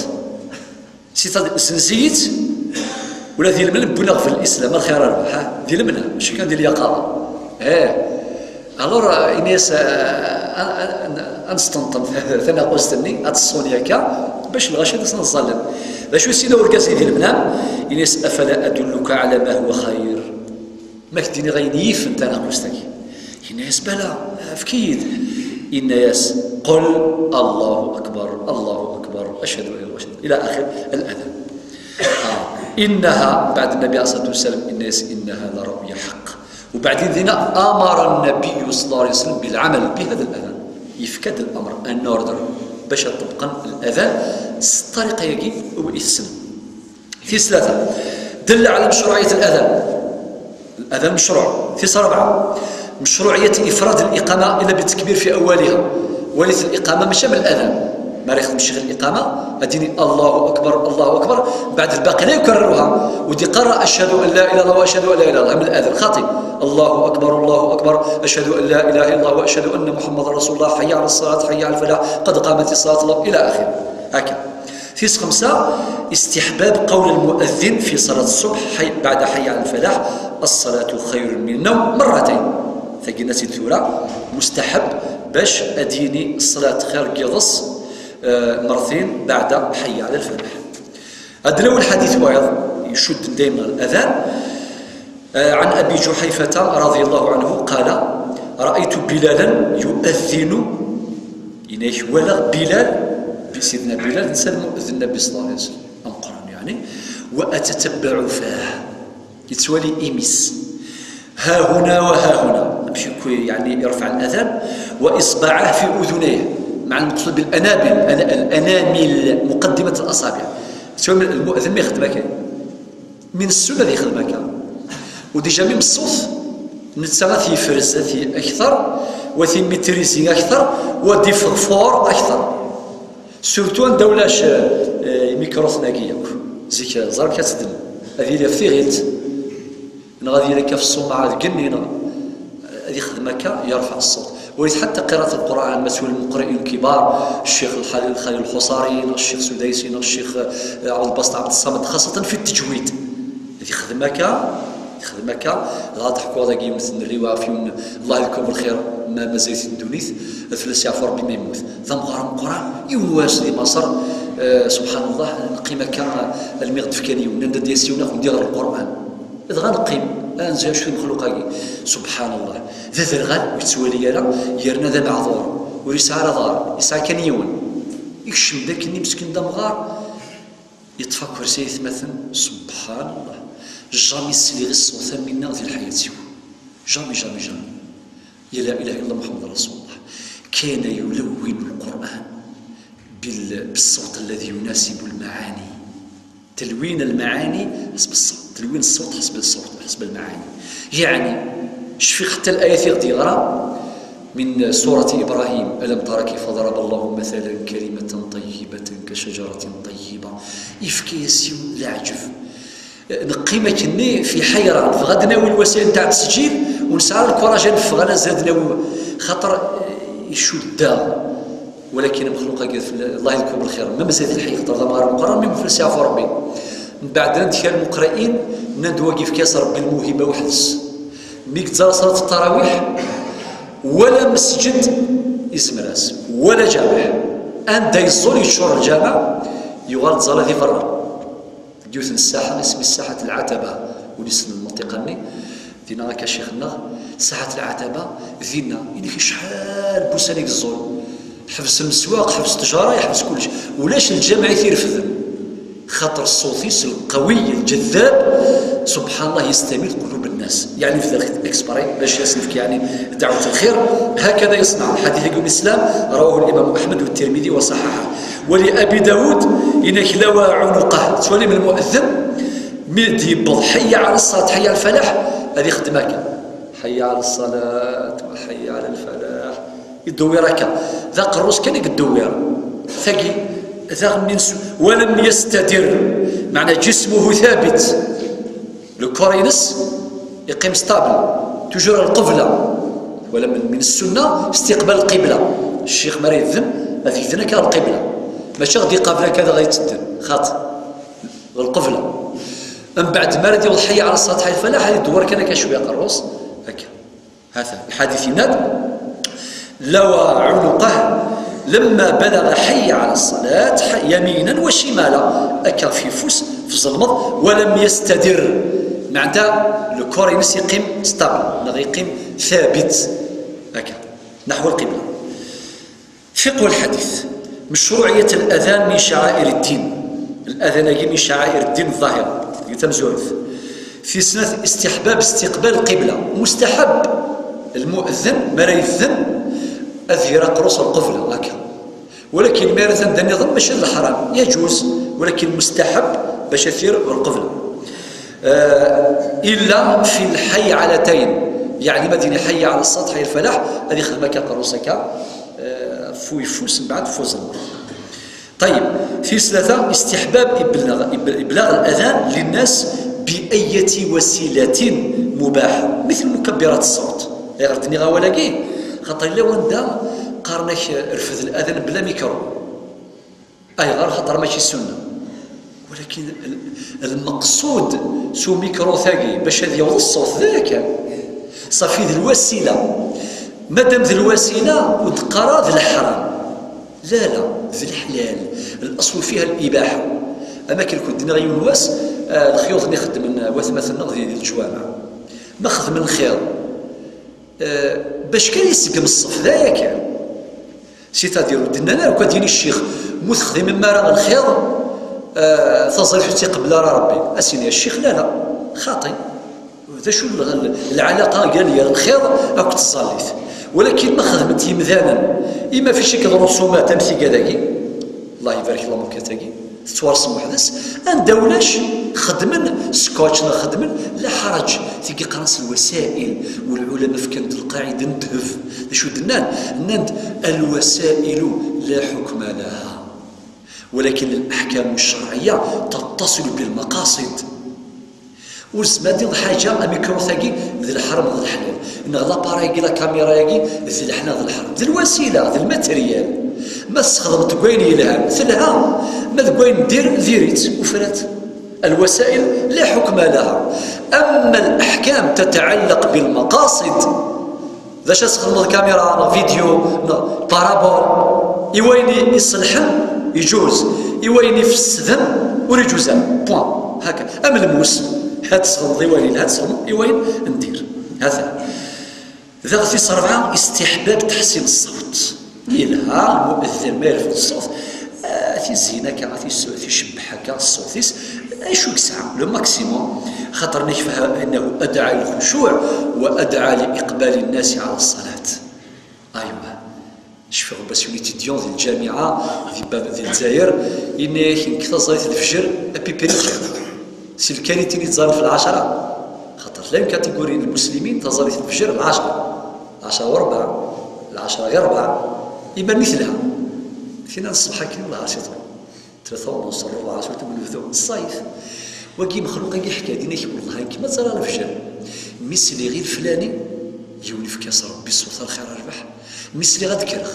C'est-à-dire, zzenz-iyi-tt, ula di lmel wwin aɣbel n Lislam, a lxir a rrbeḥ, ha? Di lemna, mačči kan di lyaqaḍa. Eh. Alors, euh, inna-yas, euh, ad, ad, ad nesṭenṭen tanaqust-nni, ad teṣṣun akka, bac lɣaci ad as-neẓẓallen. D acu i s-yenna urgaz-nni di lemna? Inna-yas: "Afala adulluka ala ma huwa xayr?" Ma k-d-iniɣ ayen yifen tanaqust-agi? Yenna-yas: "Bala, efk-iyi-d." Yenna-yas: "Qul Allahu akbar, Allahu akbar, ashhadu an la ilaha illallah, ashhadu," ila axir al-adan. Ah, innaha, mbeɛd Nnabi alayhi ṣṣalatu wassalam, yenna-yas: "Innaha la ru'ya ḥeqq." Mbeɛd dinna, amara Nnabiyyu ṣalla Llahu ɛalayhi wa sallam bil-ɛamal bi hada l-adan. Yefka-d l'amr, un ordre, bac ad ṭebbqen l'adan s ṭṭariqa-agi i tessnem. Tis tlata, dalla ɛala mecruɛiyat al-adan. Al-adan mecruɛ. Tis rebɛa, mecruɛiyat ifrad al-iqama illa bi-takbir fi awwaliha. Walit al-iqama mačči am al-adan. Mi ara yexdem ccix al-iqama, ad d-yini: "Allahu akbar, Allahu akbar." Mbeɛd lbaqi la yukarriruha. Ur d-yeqqar ara: "Ashhadu an la ilaha illallah wa ashhadu an la ilaha illallah." Am al-adan, xaṭi. "Allahu akbar, Allahu akbar, ashhadu an la ilaha illallah wa ashhadu anna Muhammadan rasulullah, hayya ala ṣṣalat, hayya ala lfalah, qad qamatis ṣalat, Allah," ila axir. Hakka. Tis xemsa, istiḥbab qawl al-mu'adhdhin fi ṣalat ṣṣubḥ, ḥay-, baɛda ḥayya ɛala l-falaḥ: "Ṣṣalatu xayrun mina n-nawm", merratayn. Tagi nna-tt-id tura, mustaḥab bac ad d-yini ṣṣalat xir n yiḍes, eh, merratayn baɛda ḥayya ɛala l-falaḥ. Ad d-nawi lḥadit wayeḍ icudden dayem ɣer l-adan. Eh, ɛan Abi Ǧuḥayfata raḍiya Llahu ɛanhu qala: "Raɛaytu Bilalan yu'adhdhinu." Yenna-ak walaɣ Bilal, Sidna Bilal, netta d mu-, d Nnabi ṣalla Llahu ɛalayhi wa sallam, ameqqran, yeɛni, "wa atatabbaɛu fah." Yettwali imi-s. Hahuna wa hahuna. Amek yakk, yeɛni, irfeɛ l-adan. "Wa iṣbaɛah fi udunayh." Meɛna meqsud bil-anabil, al-, al-anamil, muqaddimat al-aṣabiɛ. Yettwali lmu'adhdhin mi ixeddem akka. Min ssun ad yexdem akka. U déjà même ṣṣut, netta ad t-yefrez, ad t-y-, akter, u ad t-ymitrizi akter, u ad d-yeffeɣ fort akter. Surtout anda ulac, eh, eh, imikrusen-agi yakk. Zik, eh, ẓer amek ad tt-ddmen. Ad yili ɣef tiɣilt, neɣ ad yili akka ɣef ṣṣumaɛ deg igenni, neɣ ad yexdem akka, yerfeɛ ṣṣut. Walit ḥatta qiraat Lqur'an, ma twali lmuqri'in lkibar, Ccix Lxalil, Lxalil Lxuṣari, neɣ Ccix Sudaysi, neɣ Ccix, eh, Ɛebdelbasit Ɛebd Ṣṣamad, xaṣṣatan fi ttejwid. Ad yexdem akka, ad yexdem akka, dɣa ad ḥkuɣ dagi yiwet n rriwaɣ ɣef yiwen, Allah yedku belxir, ma mazal-it di ddunit, ad fell-as yeɛfu Rebbi ma yemmut. D amɣar ameqqran, yiwen wass di Maṣer, eh, subḥan Allah, neqqim akka, almi ɣ-d-fkan yiwen, nnan-d ad d-yas yiwen, ad wen-d-iɣer Lqur'an. Dɣa neqqim, ad nzi acu imexluq-agi. Subḥan Allah. D aderɣal, ur yettwali ara, yerna d ameɛḍur. Ur yesɛi ara aḍar, yesɛa kan yiwen. Ikcem-d akkenni meskin d amɣar, yeṭṭef akersi aytmaten, subḥan Allah. Jamais sliɣ i ṣṣut am winna di lḥayat-iw. Jamais, jamais, jamais. Ya la ilaha illallah Muḥemmed Rasulullah. كان يلون القرآن بال-، بالصوت الذي يناسب المعاني. تلوين المعاني حسب الصوت، تلوين الصوت حسب الصوت، حسب المعاني. يعني، شفي حتى الآية غدي يقرا من سورة إبراهيم: "ألم تر كيف ضرب الله مثلا كلمة طيبة كشجرة طيبة". يفكي يسيو العجب. Neqqim akkenni fi ḥayra, nebɣa ad d-nawi lwasayel ntaɛ tesǧil, ur nesɛi ara lkuraǧ ad neffeɣ, ad nazal ad d-nawi, xaṭer, eh, icudd-aɣ. Walakin amexluq-agi, Allah yedku belxir, ma mazal lḥi, xaṭer d amɣar meqqren, mi fell-as yeɛfu Rebbi. Mbeɛd, nnan-d kra n lmuqri'in, nnan-d wagi yefka-as Rebbi lmuhiba weḥd-s. Mi yettẓalla ṣalat ttarawiḥ, wala mesǧed izmer-as, wala lǧameɛ. Anda yeẓẓul yeččur lǧameɛ, yuɣal ttẓalla di berra. Deg yiwet n ssaḥa, isem-is Ssaḥat Lɛataba, win yessnen lmenṭiqa-nni, dinna akka ccix-nneɣ, Ssaḥat Lɛataba, dinna, ini-k acḥal n wussan i yeẓẓul. Ḥbes leswaq, ḥbes ttjara, yeḥbes kullec. Ulac lǧameɛ i t-irefden. Xaṭer ṣṣut-is lqawi, lǧaddab, subḥan Allah, yestamid qulub nnas. Yeɛni bda exprès bac ad as-nefk, yeɛni, dɛwet lxir. هكذا يصنع. الحديث يقول الإسلام، رواه الإمام أحمد والترمذي وصححه. ولأبي داود، إنك لوى عنقه. Tettwalim lmu'ezzin mi d-yewweḍ حي على الصلاة، حي على الفلاح, ad ixdem akka: حي على الصلاة وحي على الفلاح. Iddewwir akka. D aqerru-s kan i yeddewwir. Tagi, daɣen mi nsu-, ولم يستدر. Meɛna جسمه ثابت. Le corps-ines yeqqim stable. Toujours ɣer lqebla. Wala min, min ssunna istiqbal lqibla. Ccix mi ara yedden, ad t-yedden akka ɣer lqibla. Mačči ad iqabel akka dɣa yettedden. Xaṭi. Ɣer lqebla. Mbeɛd mi ara d-yaweḍ حي على الصلاة حي الفلاح, ad iddewwir kan akka cwiya aqerru-s. Akka. هذا الحديث يناد: لوى عنقه لما بلغ حي على الصلاة, ح-, يمينا وشمالا, akka f ufus, f ẓelmeḍ, ولم يستدر. Meɛna le corps-ines yeqqim stable, neɣ yeqqim ثابت. Akka, نحو القبلة. فقه الحديث: مشروعية الأذان من شعائر الدين. الأذان-agi من شعائر الدين الظاهرة, deg tamezwarut. Tis snat, استحباب استقبال القبلة. Mustaḥab, lmu'ezzin, mi ara yedden, ad yerr aqerru-s ɣer lqebla, akka. Walakin mi ara atan d aniḍen, mačči d leḥram, يجوز, walakin mustaḥab bac ad t-yerr ɣer lqebla. آه، إلا في الحيعلتين, yeɛni ma d-yenna حي على الصلاة, حي الفلاح, ad ixdem akka aqerru-s akka, آه, f ufus, mbeɛd f uẓelmeḍ. طيب, tis tlata, استحباب إبلاغ, إب-, إبلاغ الأذان للناس بأية وسيلة مباحة, مثل مكبرات الصوت. Ayɣer d-nniɣ awal-agi? Xaṭer yella wanda qqaren-ak rfed الأذان bla mikru. Ayɣer? Xaṭer mačči ssunna. Walakin l-, lmeqsud s umikru-tagi bac ad yaweḍ ṣṣut, d aya kan. Ṣafi d lwasila. Madam d lwasila, ur d-qqar ara d leḥram. La, la, d leḥlal. الأصل فيها الإباحة. Am akken kunna d-nniɣ yiwen wass, ah, lexyuḍ-nni xeddmen watmaten-nneɣ di, di leǧwameɛ. Ma xedmen lxir, ah, bac kan iseggem ṣṣef, d aya kan. C'est-à-dire, ur d-nnan ara, akk ad yini ccix, mu texdimem ara lxir, ah, taẓallit ur tt-iqebbel ara Rebbi. Ad s-yini ccix, la, la, xaṭi. D acu l-, l-, lɛalaqa gar, gar lxir akked tẓallit? Walakin ma xedmen-t yimdanen, i ma f icik d rrusumat am tigad-agi, Allah ibarek lamukat-agi, tettwarsem weḥd-s, anda ulac, xedmen scotch neɣ xedmen, la ḥaraǧ, tigi qqaren-as lwasail, u lɛulama fkan-d lqaɛida n ddheb. D acu d-nnan? Nnan-d: الوسائل لا حكم لها، ولكن الأحكام الشرعية تتصل بالمقاصد. Ur tezmer ad d-tiniḍ ḥaǧa, amikru-tagi d leḥram, d leḥlal, neɣ laparay-agi, la caméra-agi, d leḥlal, d leḥram. D lwasila, d lmateryal. Ma tessexdmeḍ deg wayen yelhan, telha. Ma deg wayen n dir, dir-itt, ufrat. الوسائل لا حكم لها. أما الأحكام تتعلق بالمقاصد. D acu ad txedmeḍ, kamira neɣ vidéo neɣ parabole? I wayen i iṣelḥen, iǧuz. I wayen ifesden, ur iǧuz ara. Point. Haka. Am lmus, ad txedmeḍ i wayen yelhan, ad txedmeḍ i wayen n dir. Hata. Daɣ tis rebɛa, استحباب تحسين الصوت. Yelha lmu'ezzin ma yerfed ṣṣut, ah, ad t-izeyyen akka, ad t-is-, ad t-icebbeḥ akka ṣṣut-is, acu i yesɛa, le maximum, xaṭer nekfa أنه أدعى للخشوع وأدعى لإقبال الناس على الصلاة. Aywa. Cfiɣ bac un étudiant di lǧamiɛa di Bab-, di Lezzayer, yenna-yak nekk taẓallit n lefjer apipiri kan. Si lkanit i ttẓallit f lɛecṛa. Xaṭer llan katiguri n lmuslimin taẓallit n lefjer lɛecṛa. Lɛecṛa u rebɛa, lɛecṛa ɣir rebɛa. Iman-ik telha. Tina n ṣṣbeḥ akken, wellah, ɛac iḍul. Tlata u nus, ṛebɛa, surtout deg unebdu, ṣṣayf. Wagi mexluq-agi ḥka-d, yenna-k, wellah, nekk ma ẓriɣ lefjer, mi sliɣ i leflani, yiwen ifka-s Ṛebbi ṣṣut, a lxir, a rrbeḥ. Mi sliɣ ad kkreɣ,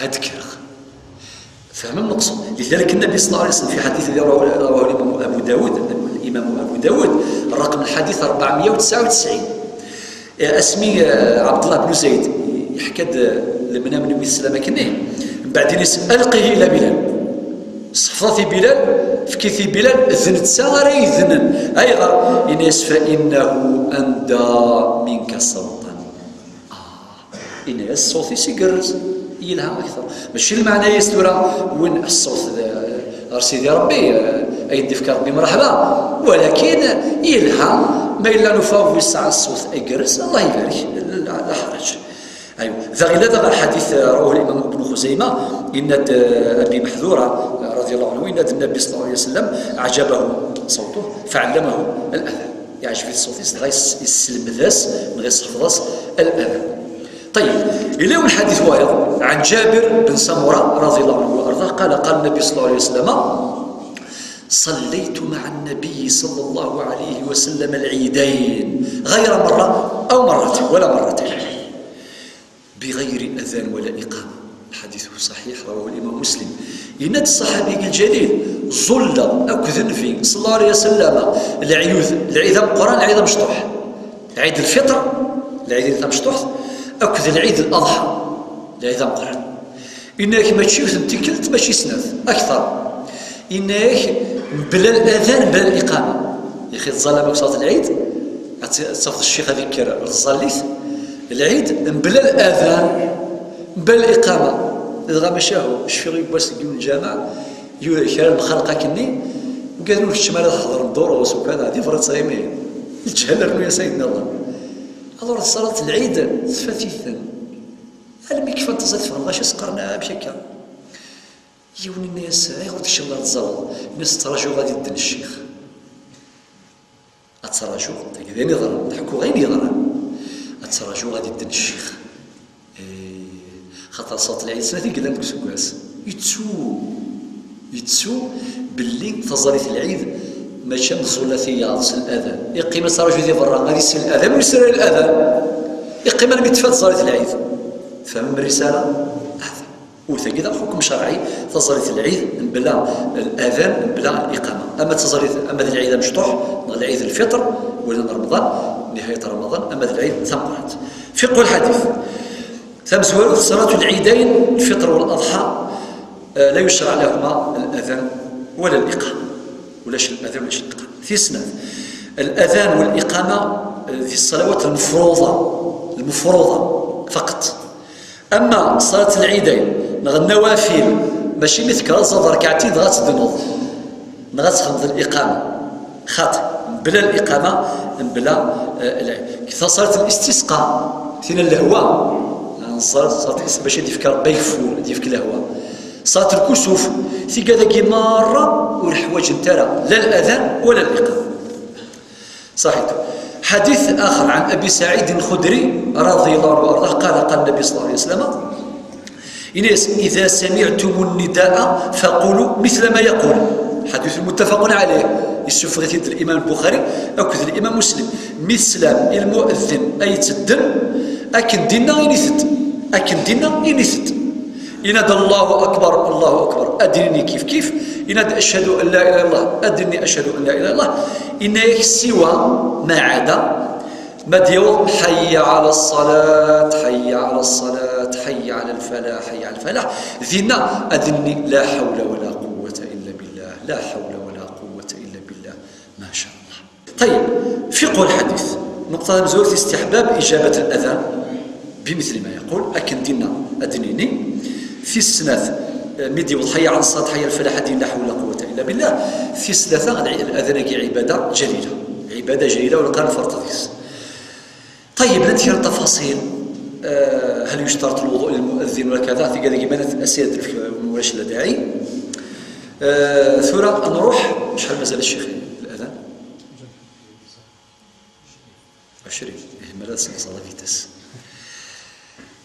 ad kkreɣ. Fehmem lmeqsud? لذلك النبي صلى الله عليه وسلم في حديث الذي رواه، رواه الإمام أبو داود، الإمام أبو داود، رقم الحديث أربعمية وتسعة وتسعين. Asmi, eh, Ɛebdellah ben Zayd yeḥka-d, eh, lemnam n Nnbi s sslam akken-nni, mbeɛd ini-as: "Alqih ila Bilal." Ṣfeḍ-it i Bilal, efk-it i Bilal, d netta ara yednen. Ayɣer? Ini-as: "Fa innahu anda minka sawtan." Ah, ini-as ṣṣut-is igerrez. Yelha akteṛ. Mačči lmeɛna-yas tura win ṣṣut d-, ɣer Sidi Ṛebbi, eh, ay d-ifka Ṛebbi mṛeḥba, walakin yelha ma yella nufa wi yesɛa ṣṣut igerrez, Allah ibarek, la, la ḥerǧ. Aywa. Da ɣila da ɣer ḥadit, eh, rawahu l-Imam Ibn Xuzayma, yenna-d, eh, Abi Meḥdura, eh, radiyallahu anhu, yenna-d Nnabi sallallahu alayhi wa sallam, أعجبه صوته فعلمه الأذان. Yeɛjeb-it ṣṣut-is, dɣa yes-, yesselmed-as, neɣ yesseḥfeḍ-as al-adhan. طيب، yella yiwen lḥadit wayeḍ, عن جابر بن سمرة رضي الله عنه وأرضاه قال، قال النبي صلى الله عليه وسلم: صليت مع النبي صلى الله عليه وسلم العيدين غير مرة أو مرتين ولا مرتين بغير أذان ولا إقامة. الحديث صحيح، رواه الإمام مسلم. Yenna-d ṣṣaḥabi lǧalil, ẓẓulleɣ akked Nnbi, sallallahu alayhi wa sallam, lɛid, lɛid ameqqran, lɛid amecṭuḥ. Lɛid lfiṭr, lɛid tamecṭuḥt, akked lɛid Laḍḥa, lɛid ameqqran. Yenna-ak mačči yiwet n tikkelt, mačči snat, akteṛ. Yenna-ak mebla ladan, mebla liqama. Yaxi tẓallam akk ṣṣalat lɛid, ad tt-, ad tafeḍ ccix ad ikker ɣer tẓallit, lɛid, mebla ladan, mebla liqama. Dɣa macahu, cfiɣ yiwwas deg yiwen lǧameɛ, yu-, kra n lxalq akkenni, ugaden ur keččem ara ad ḥeḍren duṛus, ukada, di berra ttɣimi. Lǧehel rnu-yas ayen nniḍen. Alors, ṣṣalat lɛid, tfat-iten. Almi kfan tẓallit ffɣen, ɣac as-qqaren amek akka. Yiwen yenna-yas, "Ayɣer ur teččeḍ ara tẓalleḍ?" Yenna-as, "Ttrajuɣ ad idden ccix." Ad ttrajuɣ, tagi d ayen yeḍran, ḥkuɣ ayen yeḍran. Ad ttrajuɣ ad idden ccix. Eh, xaṭer ṣṣalat lɛid snat i yellan deg useggas. Yettu, yettu belli taẓallit lɛid mačči am tẓulla tiyaḍ s ladan. Iqqim ad ttraǧu di berra, ad isel ladan, ur isel ara ladan. Iqqim armi tfat tẓallit lɛid. Tfehmem risala? Ur tagi d axukum cerɛi, taẓallit n lɛid mebla ladan, mebla liqama. Ama d taẓallit, ama d lɛid amecṭuḥ, neɣ lɛid lfiṭr, wala n Remḍan, nihayat Remḍan, ama d lɛid tameqqrant. Fiqhu lḥadit. Tamezwarut, صلاة العيدين، الفطر والأضحى، eh, لا يشرع لهما الأذان ولا الإقامة. Ulac ladan, ulac liqama. Tis snat, ladan wa liqama, eh, di ṣṣalawat lmefruḍa, lmefruḍa faqat. Ama ṣṣalat lɛidayn, neɣ nnawafil, mačči mi tekkreḍ ad tẓalleḍ rrekɛatin dɣa ad teddneḍ, neɣ ad txedmeḍ liqama. Xaṭi, mebla liqama, mebla, eh, lɛid. Taṣalat n listisqa, tin n lehwa, neẓẓal ṣalat n listisqa bac ad d-yefk Ṛebbi ageffur, ad d-yefk lehwa. Ṣalat lkusuf, tigad-agi merra ur ḥwaǧent ara la ladan wala liqama. صحيح. حديث آخر عن أبي سعيد الخدري رضي الله عنه وأرضاه قال، قال النبي صلى الله عليه وسلم: إذا سمعتم النداء فقولوا مثل ما يقول. حديث متفق عليه. Yessufeɣ-it-id الإمام البخاري akked الإمام مسلم. Mi teslam i lmu'eddin ay yettedden, akken dinna init-d. Akken dinna init-d. Yenna-d: "Allahu akbar, Allahu akbar." Ad d-nini kif kif. Yenna-d: "Ashhadu an la ilaha illallah." Ad d-nini: "Ashhadu an la ilaha illallah." Yenna-yak siwa ma ɛada, ma d-yaweḍ: "Hayya ala ṣṣalat, hayya ala ṣṣalat, hayya ala lfalaḥ, hayya ala lfalaḥ." Dinna ad d-nini: "La hawla wa la quwwata illa billah, la hawla wa la quwwata illa billah." Ma sha Allah. طيب، فقه الحديث. Nnuqṭa tamezwarut, استحباب إجابة الأذان بمثل ما يقول. Akken dinna ad d-nini. Tis snat, eh, mi d-yewweḍ حي على الصلاة، حي على الفلاح, ad d-nini: "La hawla wa la quwwata illa billah." Tis tlata, العي-، الأذان-agi عبادة جليلة. عبادة جليلة, ur neqqar nferṭeḍ deg-s. طيب، llant kra n tafaṣil, eh, هل يشترط الوضوء للمؤذن وكذا؟ Tigad-agi ma llant asirad, ulac la daɛi. Eh, tura ad nruḥ, acḥal mazal a ccix الأذان؟ عشرين. إيه، مالا سنقص la vitesse.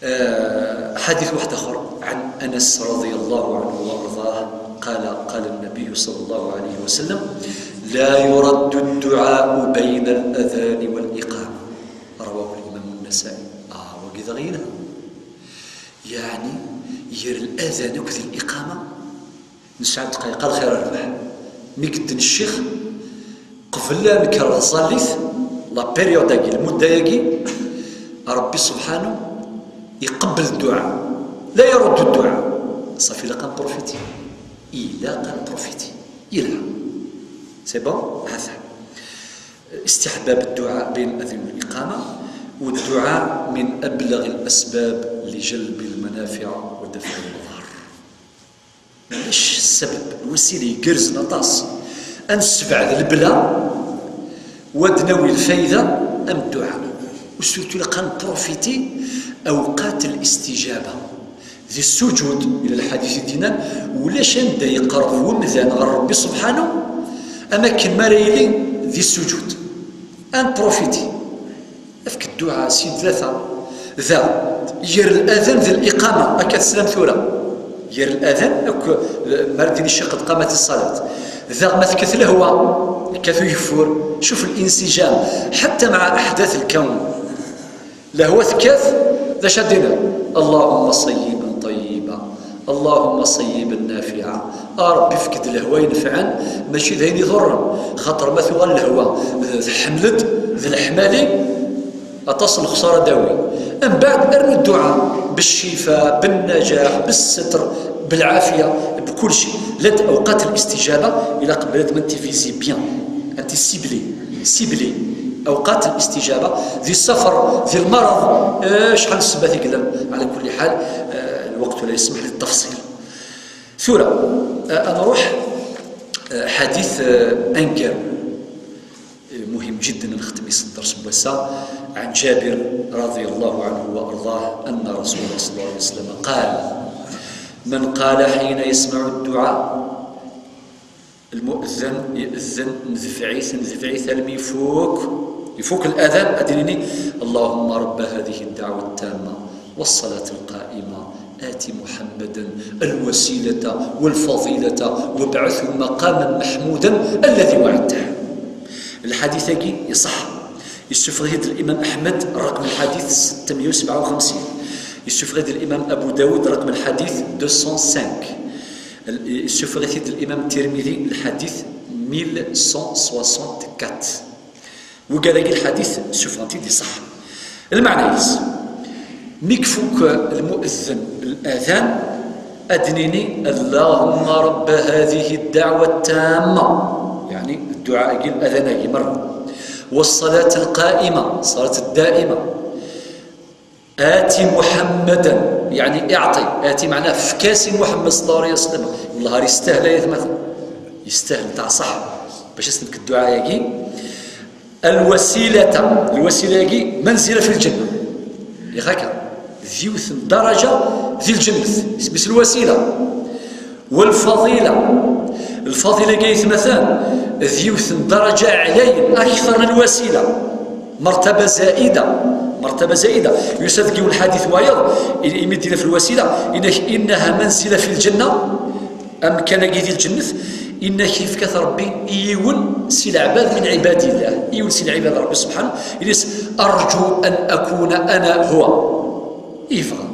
Eh, حديث واحد آخر عن أنس رضي الله عنه وأرضاه قال، قال النبي صلى الله عليه وسلم: "لا يرد الدعاء بين الأذان والإقامة." رواه الإمام النسائي. Ah, wagi daɣ yelha. Yeɛni, ger ladan akked liqama, nesɛa ddqayeq, a lxir a rrbeḥ. Mi yedden ccix, qbel ad nekker ɣer tẓallit, la période-agi, lmudda-agi, Ṛebbi subḥanu iqebbel dduɛa. La yaruddu dduɛa. Ṣafi, ilaq ad nprofiti. Ilaq ad nprofiti. Yelha. C'est bon? Ha-t-a. استحباب الدعاء بين الأذان والإقامة. والدعاء من أبلغ الأسباب لجلب المنافع ودفع المضار. Ulac ssebba, lwasila igerrzen aṭas. Ad nessebɛed lebla, wa d-nawi lfayda, am dduɛa. U surtout ilaq ad nprofiti awqat listijaba. Di ssuǧud, ila lḥadit i d-yennan, ulac anda yeqreb wemdan ɣer Rebbi subḥanu, am akken mi ara yili di ssuǧud. Ad nprofiti. Efk dduɛa, Sidi, tlata. Da, gar ladan d liqama, akka teslam tura. Gar ladan, akk, mi ara d-yini ccix qad qamat ṣṣalat. Da, ma tekkat lehwa, yekkat ugeffur, cuf linsijam, ḥatta mɛa aḥdat lkawn. Lehwa tekkat, d acu ad d-iniḍ? Allahumma ṣayyiban ṭayyiba, Allahumma ṣayyiban nafiɛa. A Ṛebbi, efk-d lehwa inefɛen, mačči d ayen iḍurren. Xaṭer ma tuɣal lehwa, eh, tḥemmel-d, d leḥmali, aṭas n lexṣara ad d-tawi. Mbeɛd, rnu dduɛa, بالشفاء، بالنجاح، بالستر، بالعافية، بكل شيء. Llant awqat listijaba, ilaq bnadem ad t-tivisi bien, ad t-cibli, cibli. Awqat listijaba, di ssafer, di lmerḍ, eh, acḥal n ssebbat i yellan. Ɛla kulli ḥal, eh, lweqt ur yesmeḥ di ttefṣil. Tura, eh, ad nruḥ, eh, ḥadit, eh, aneggaru. Muhim jidden, ad nextem s dders n wass-a. عن جابر رضي الله عنه وأرضاه أن رسول الله صلى الله عليه وسلم قال: من قال حين يسمع الدعاء. Lmu'ezzin iezzen, ndefɛ-it, ndefɛ-it almi ifuk, ifuk ladan, ad d-nini: اللهم رب هذه الدعوة التامة والصلاة القائمة، آت محمدا الوسيلة والفضيلة وابعثه مقاما محمودا الذي وعدته. Lḥadit-agi iṣeḥḥa. Yessufeɣ-it-id Limam Ḥmed, raqem lḥadit ستمية وسبعة وخمسين. Yessufeɣ-it-id Limam Abu Dawud, raqem lḥadit deux cent cinq. Yessufeɣ-it-id Limam Tirmidi, lḥadit mille cent soixante-quatre. Wigad-agi lḥadit ssufɣen-t-id iṣeḥḥa. Lmeɛna-is, mi ifuk lmu'ezzin ladan, ad d-nini: اللهم رب هذه الدعوة التامة، yeɛni dduɛa-agi, ladan-agi merra, والصلاة القائمة، ṣṣalat ddaima, آت محمدا، yeɛni اعط، آت meɛna efk-as i Muḥemmed صلى الله عليه وسلم. Wellah ar yestahel, ay atmaten. Yestahel, nteɛ ṣaḥ. Bac ad s-nefk dduɛa-agi. الوسيلة، lwasila-agi, منزلة في الجنة. Yak akka. D yiwet n ddaraja di lǧennet. Isem-is lwasila. والفضيلة. Lfadila-agi, ay atmaten, d yiwet n ddaraja ɛlayen, akter n lwasila. مرتبة زائدة. مرتبة زائدة. Yusa-d deg yiwen lḥadit wayeḍ, i-, imi d-yenna ɣef lwasila, yenna-k: إنها منزلة في الجنة. Amkan-agi di lǧennet, yenna-k yefka-t Ṛebbi i yiwen si leɛbad من عباد الله. Yiwen si lɛibad n Ṛebbi subḥanu, yenna-as: أرجو أن أكون أنا هو. Yebɣa.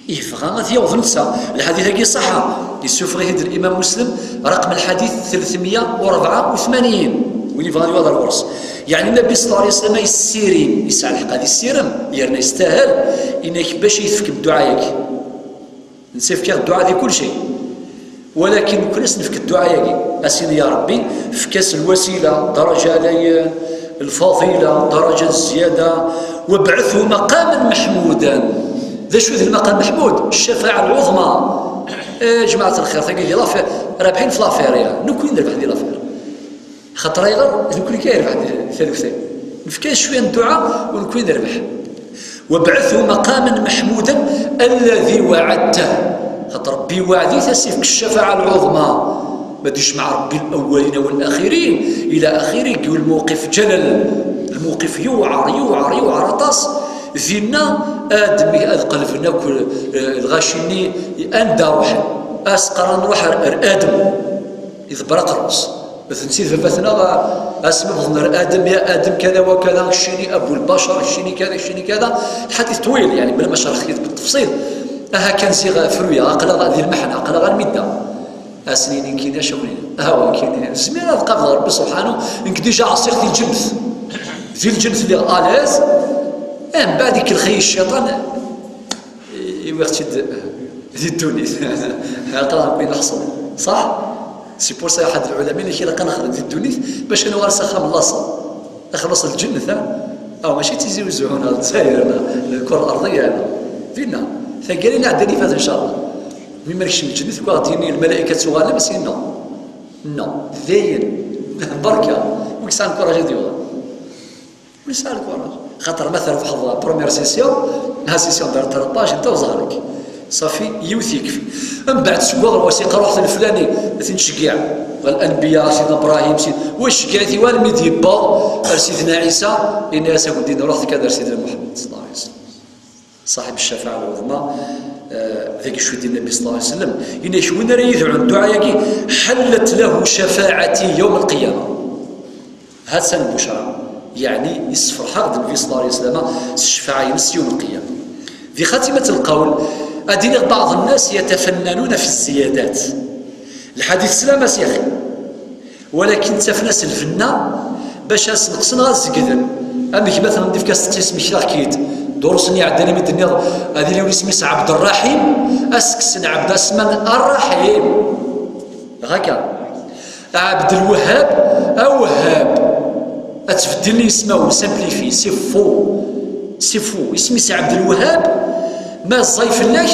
Yebɣa ad t-yaweḍ netta. Lḥadit-agi ṣaḥḥa. Yessufeɣ-it-id Limam Muslim, raqem lḥadit ثلاثمية وأربعة وثمانين. Win yebɣan ad yuɣal ɣer ɣur-s. Yeɛni Nnbi صلى الله عليه وسلم yessirin, yesɛa lḥeqq ad yessirin, yerna yestahel, yenna-k bac i yi-tefkem dduɛa-agi. Netta yefka-ɣ dduɛa di kul cay. Walakin nekkni ad s-nefk dduɛa-agi. Ad s-nini: يا ربي, efk-as lwasila, ddaraja ɛlayen, lfadila, ddaraja n zzyada, وابعثه مقاما محمودا. D acu d lmaqam meḥmud? Ccafaɛa lɛuḍma. Eh, jmaɛat lxir, tagi di l'affaire, rabḥin f l'affaire, ya. Nekkni nerbeḥ di l'affaire. Xaṭer ayɣer? D nekkni kan yerbeḥ di taluft-agi. Nefka cwiya n dduɛa u nekkni nerbeḥ. وابعثه مقاما محمودا الذي وعدته. Xaṭer Ṛebbi iweɛɛed-it ad s-ifk ccafaɛa lɛuḍma. Ma d-ijmeɛ Ṛebbi الأولين والآخرين إلى آخره, deg lmewqif ǧalal, lmewqif yewɛer, yewɛer, yewɛer aṭas. Dinna, ad mi-, ad qelben akk, eh, lɣaci-nni, anda ruḥen? Ad s-qqaren: ruḥ ar, ar Adem. Iḍebber aqerru-s. D netta i d baba-tneɣ, asmi wwḍen ar Adem, ya Adem, kada wa kada, keččini abu lbacer, keččini kada, keččini kada. Lḥadit ṭwil, yeɛni, bla ma cerḥeɣ-t-id بالتفصيل. Aha kan ziɣ fruya, aql-aɣ di lmeḥna, aql-aɣ armi da. Ad sen-yini nekkini acu akk-nni. Aha, nekkini, zmireɣ ad qableɣ Ṛebbi subḥanu, nekk déjà ɛṣiɣ di lǧennet. Di lǧennet lliɣ à l'aise, eh, mbeɛd ikellex-iyi cciṭan, Iwiɣ-tt-id di ddunit. Aql-aɣ nekk neḥṣel. Ṣaḥ? C'est pour ça, ḥedd lɛulama, ilaq ad nexdem di ddunit bac ad nuɣal s axxam n laṣel. Axxam n laṣel, lǧennet, ha? Aw, mačči d Tizi Uzzu neɣ Lezzayer neɣ lkura larḍiya, neɣ dinna. Taggara-nni ɛeddan ifat, ncallah. Mi ma nekcem lǧennet, kwa ɣ-d-yini lmalayka ttuɣalem, si non. Non, dayen. Berka. Wi yesɛan lkuraj ad yuɣal. Ur yesɛi lkuraj. Xaṭer ma trebḥeḍ la première session, la session de rattrapage, anta uẓar-ik. Ṣafi, yiwet yekfi. Mbeɛd seg waɣrwas iqqar ruḥet leflani, ad t-nceggɛeɣ. Ɣer Anbiya, Sidna Ibrahim, Sid-, wa iceggeɛ-it i walmi d-yewweḍ ar Sidna Ɛisa, yenna-as, a gma, ruḥet kan ar Sidna Muḥemmed, ṣalla Llahu ɛalayhi wa sallam. Ṣaḥib ccafaɛa lɛuḍma, eh, deg ccud i Nnbi ṣalla Llahu ɛalayhi wa sallam, yenna-ak, win ara yedɛun dduɛa-agi, حلت له شفاعتي يوم القيامة. Ha-tt-an lbucra, yeɛni yessefreḥ-aɣ-d Nnbi ṣalla Llahu ɛalayhi wa sallam s ccfaɛa-ines yawm lqiyama. Di xatimat lqawl, ad iniɣ, بعض الناس يتفننون في الزيادات. Lḥadit teslam-as yaxi, walakin ttafen-as lbenna bac ad sneqsen ɣer zegden. Amek ma tnefk asteqsi, smektaɣ-k-id, durus-nni iɛeddan imi d-tenniḍ ad iliwen isem-is Ɛebderraḥim, ad s-kksen Ɛebd, asma Arraḥim. Ɣaka. Ɛebdelwehhab, Awehhab. Ad tbeddilen yismawen, simplifier, c'est faux. C'est faux. Isem-is Ɛebdelwehhab, ma ẓẓay fell-ak,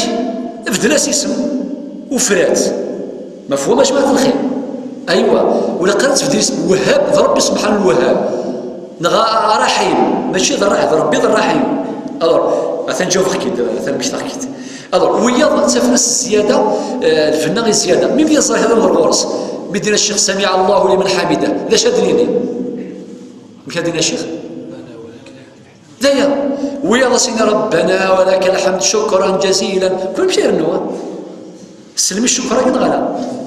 bdel-as isem. Ufrat. Mafhum, a jmaɛt lxir? Aywa. Ur ilaq ara ad tbeddilen isem. Wehhab, d Ṛebbi subḥanahu lwehhab. Neɣ a-, Ṛaḥim. Mačči d Ṛaḥ-, d Ṛebbi d Ṛaḥim. Alors, atan ǧawbeɣ-k-id, atan mmektaɣ-k-id. Alors, wiyaḍ ttafen-as zzyada, eh, lbenna i zzyada. Mi d-yeẓra kra n ɣur-s, mi d-yenna ccix, سمع الله لمن حمده, d acu ad d-nini? Amek ad d-yenna ccix? D aya. Wiyaḍ ad s-yini, ربنا ولك الحمد شكرا جزيلا. Kul amek irennu, ha? Sellem i ccukr-agi neɣ ala?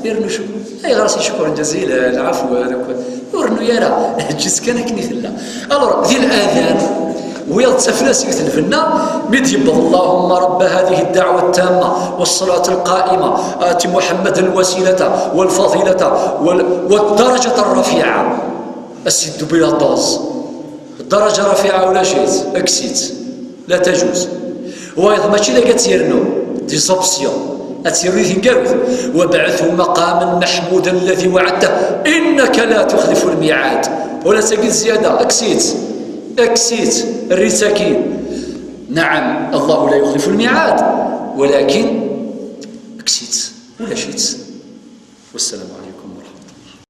Irennu ccukr. Ayɣer as-, شكرا جزيلا, عفوا, ur rennu ara. Eǧǧ-itt kan akken i tella. Alors, di ladan, wiyaḍ ttafen-as yiwet lbenna, mi d-yewweḍ, اللهم رب هذه الدعوة التامة والصلاة القائمة آت محمدا الوسيلة والفضيلة وال-، والدرجة الرفيعة. As-yeddu bila dose. Ddaraǧa rafiɛa ulac-itt, kkes-itt. La tajuz. Wayeḍ mačči d akka ad tt-yernu, des options. Ad tt-yernu i tengarut. وابعثه مقاما محمودا الذي وعدته إنك لا تخلف الميعاد. Ula d tagi d zzyada, kkes-itt. Kkes-itt, err-itt akkin. نعم، الله لا يخلف الميعاد، ولكن kkes-itt. Ulac-itt. والسلام عليكم.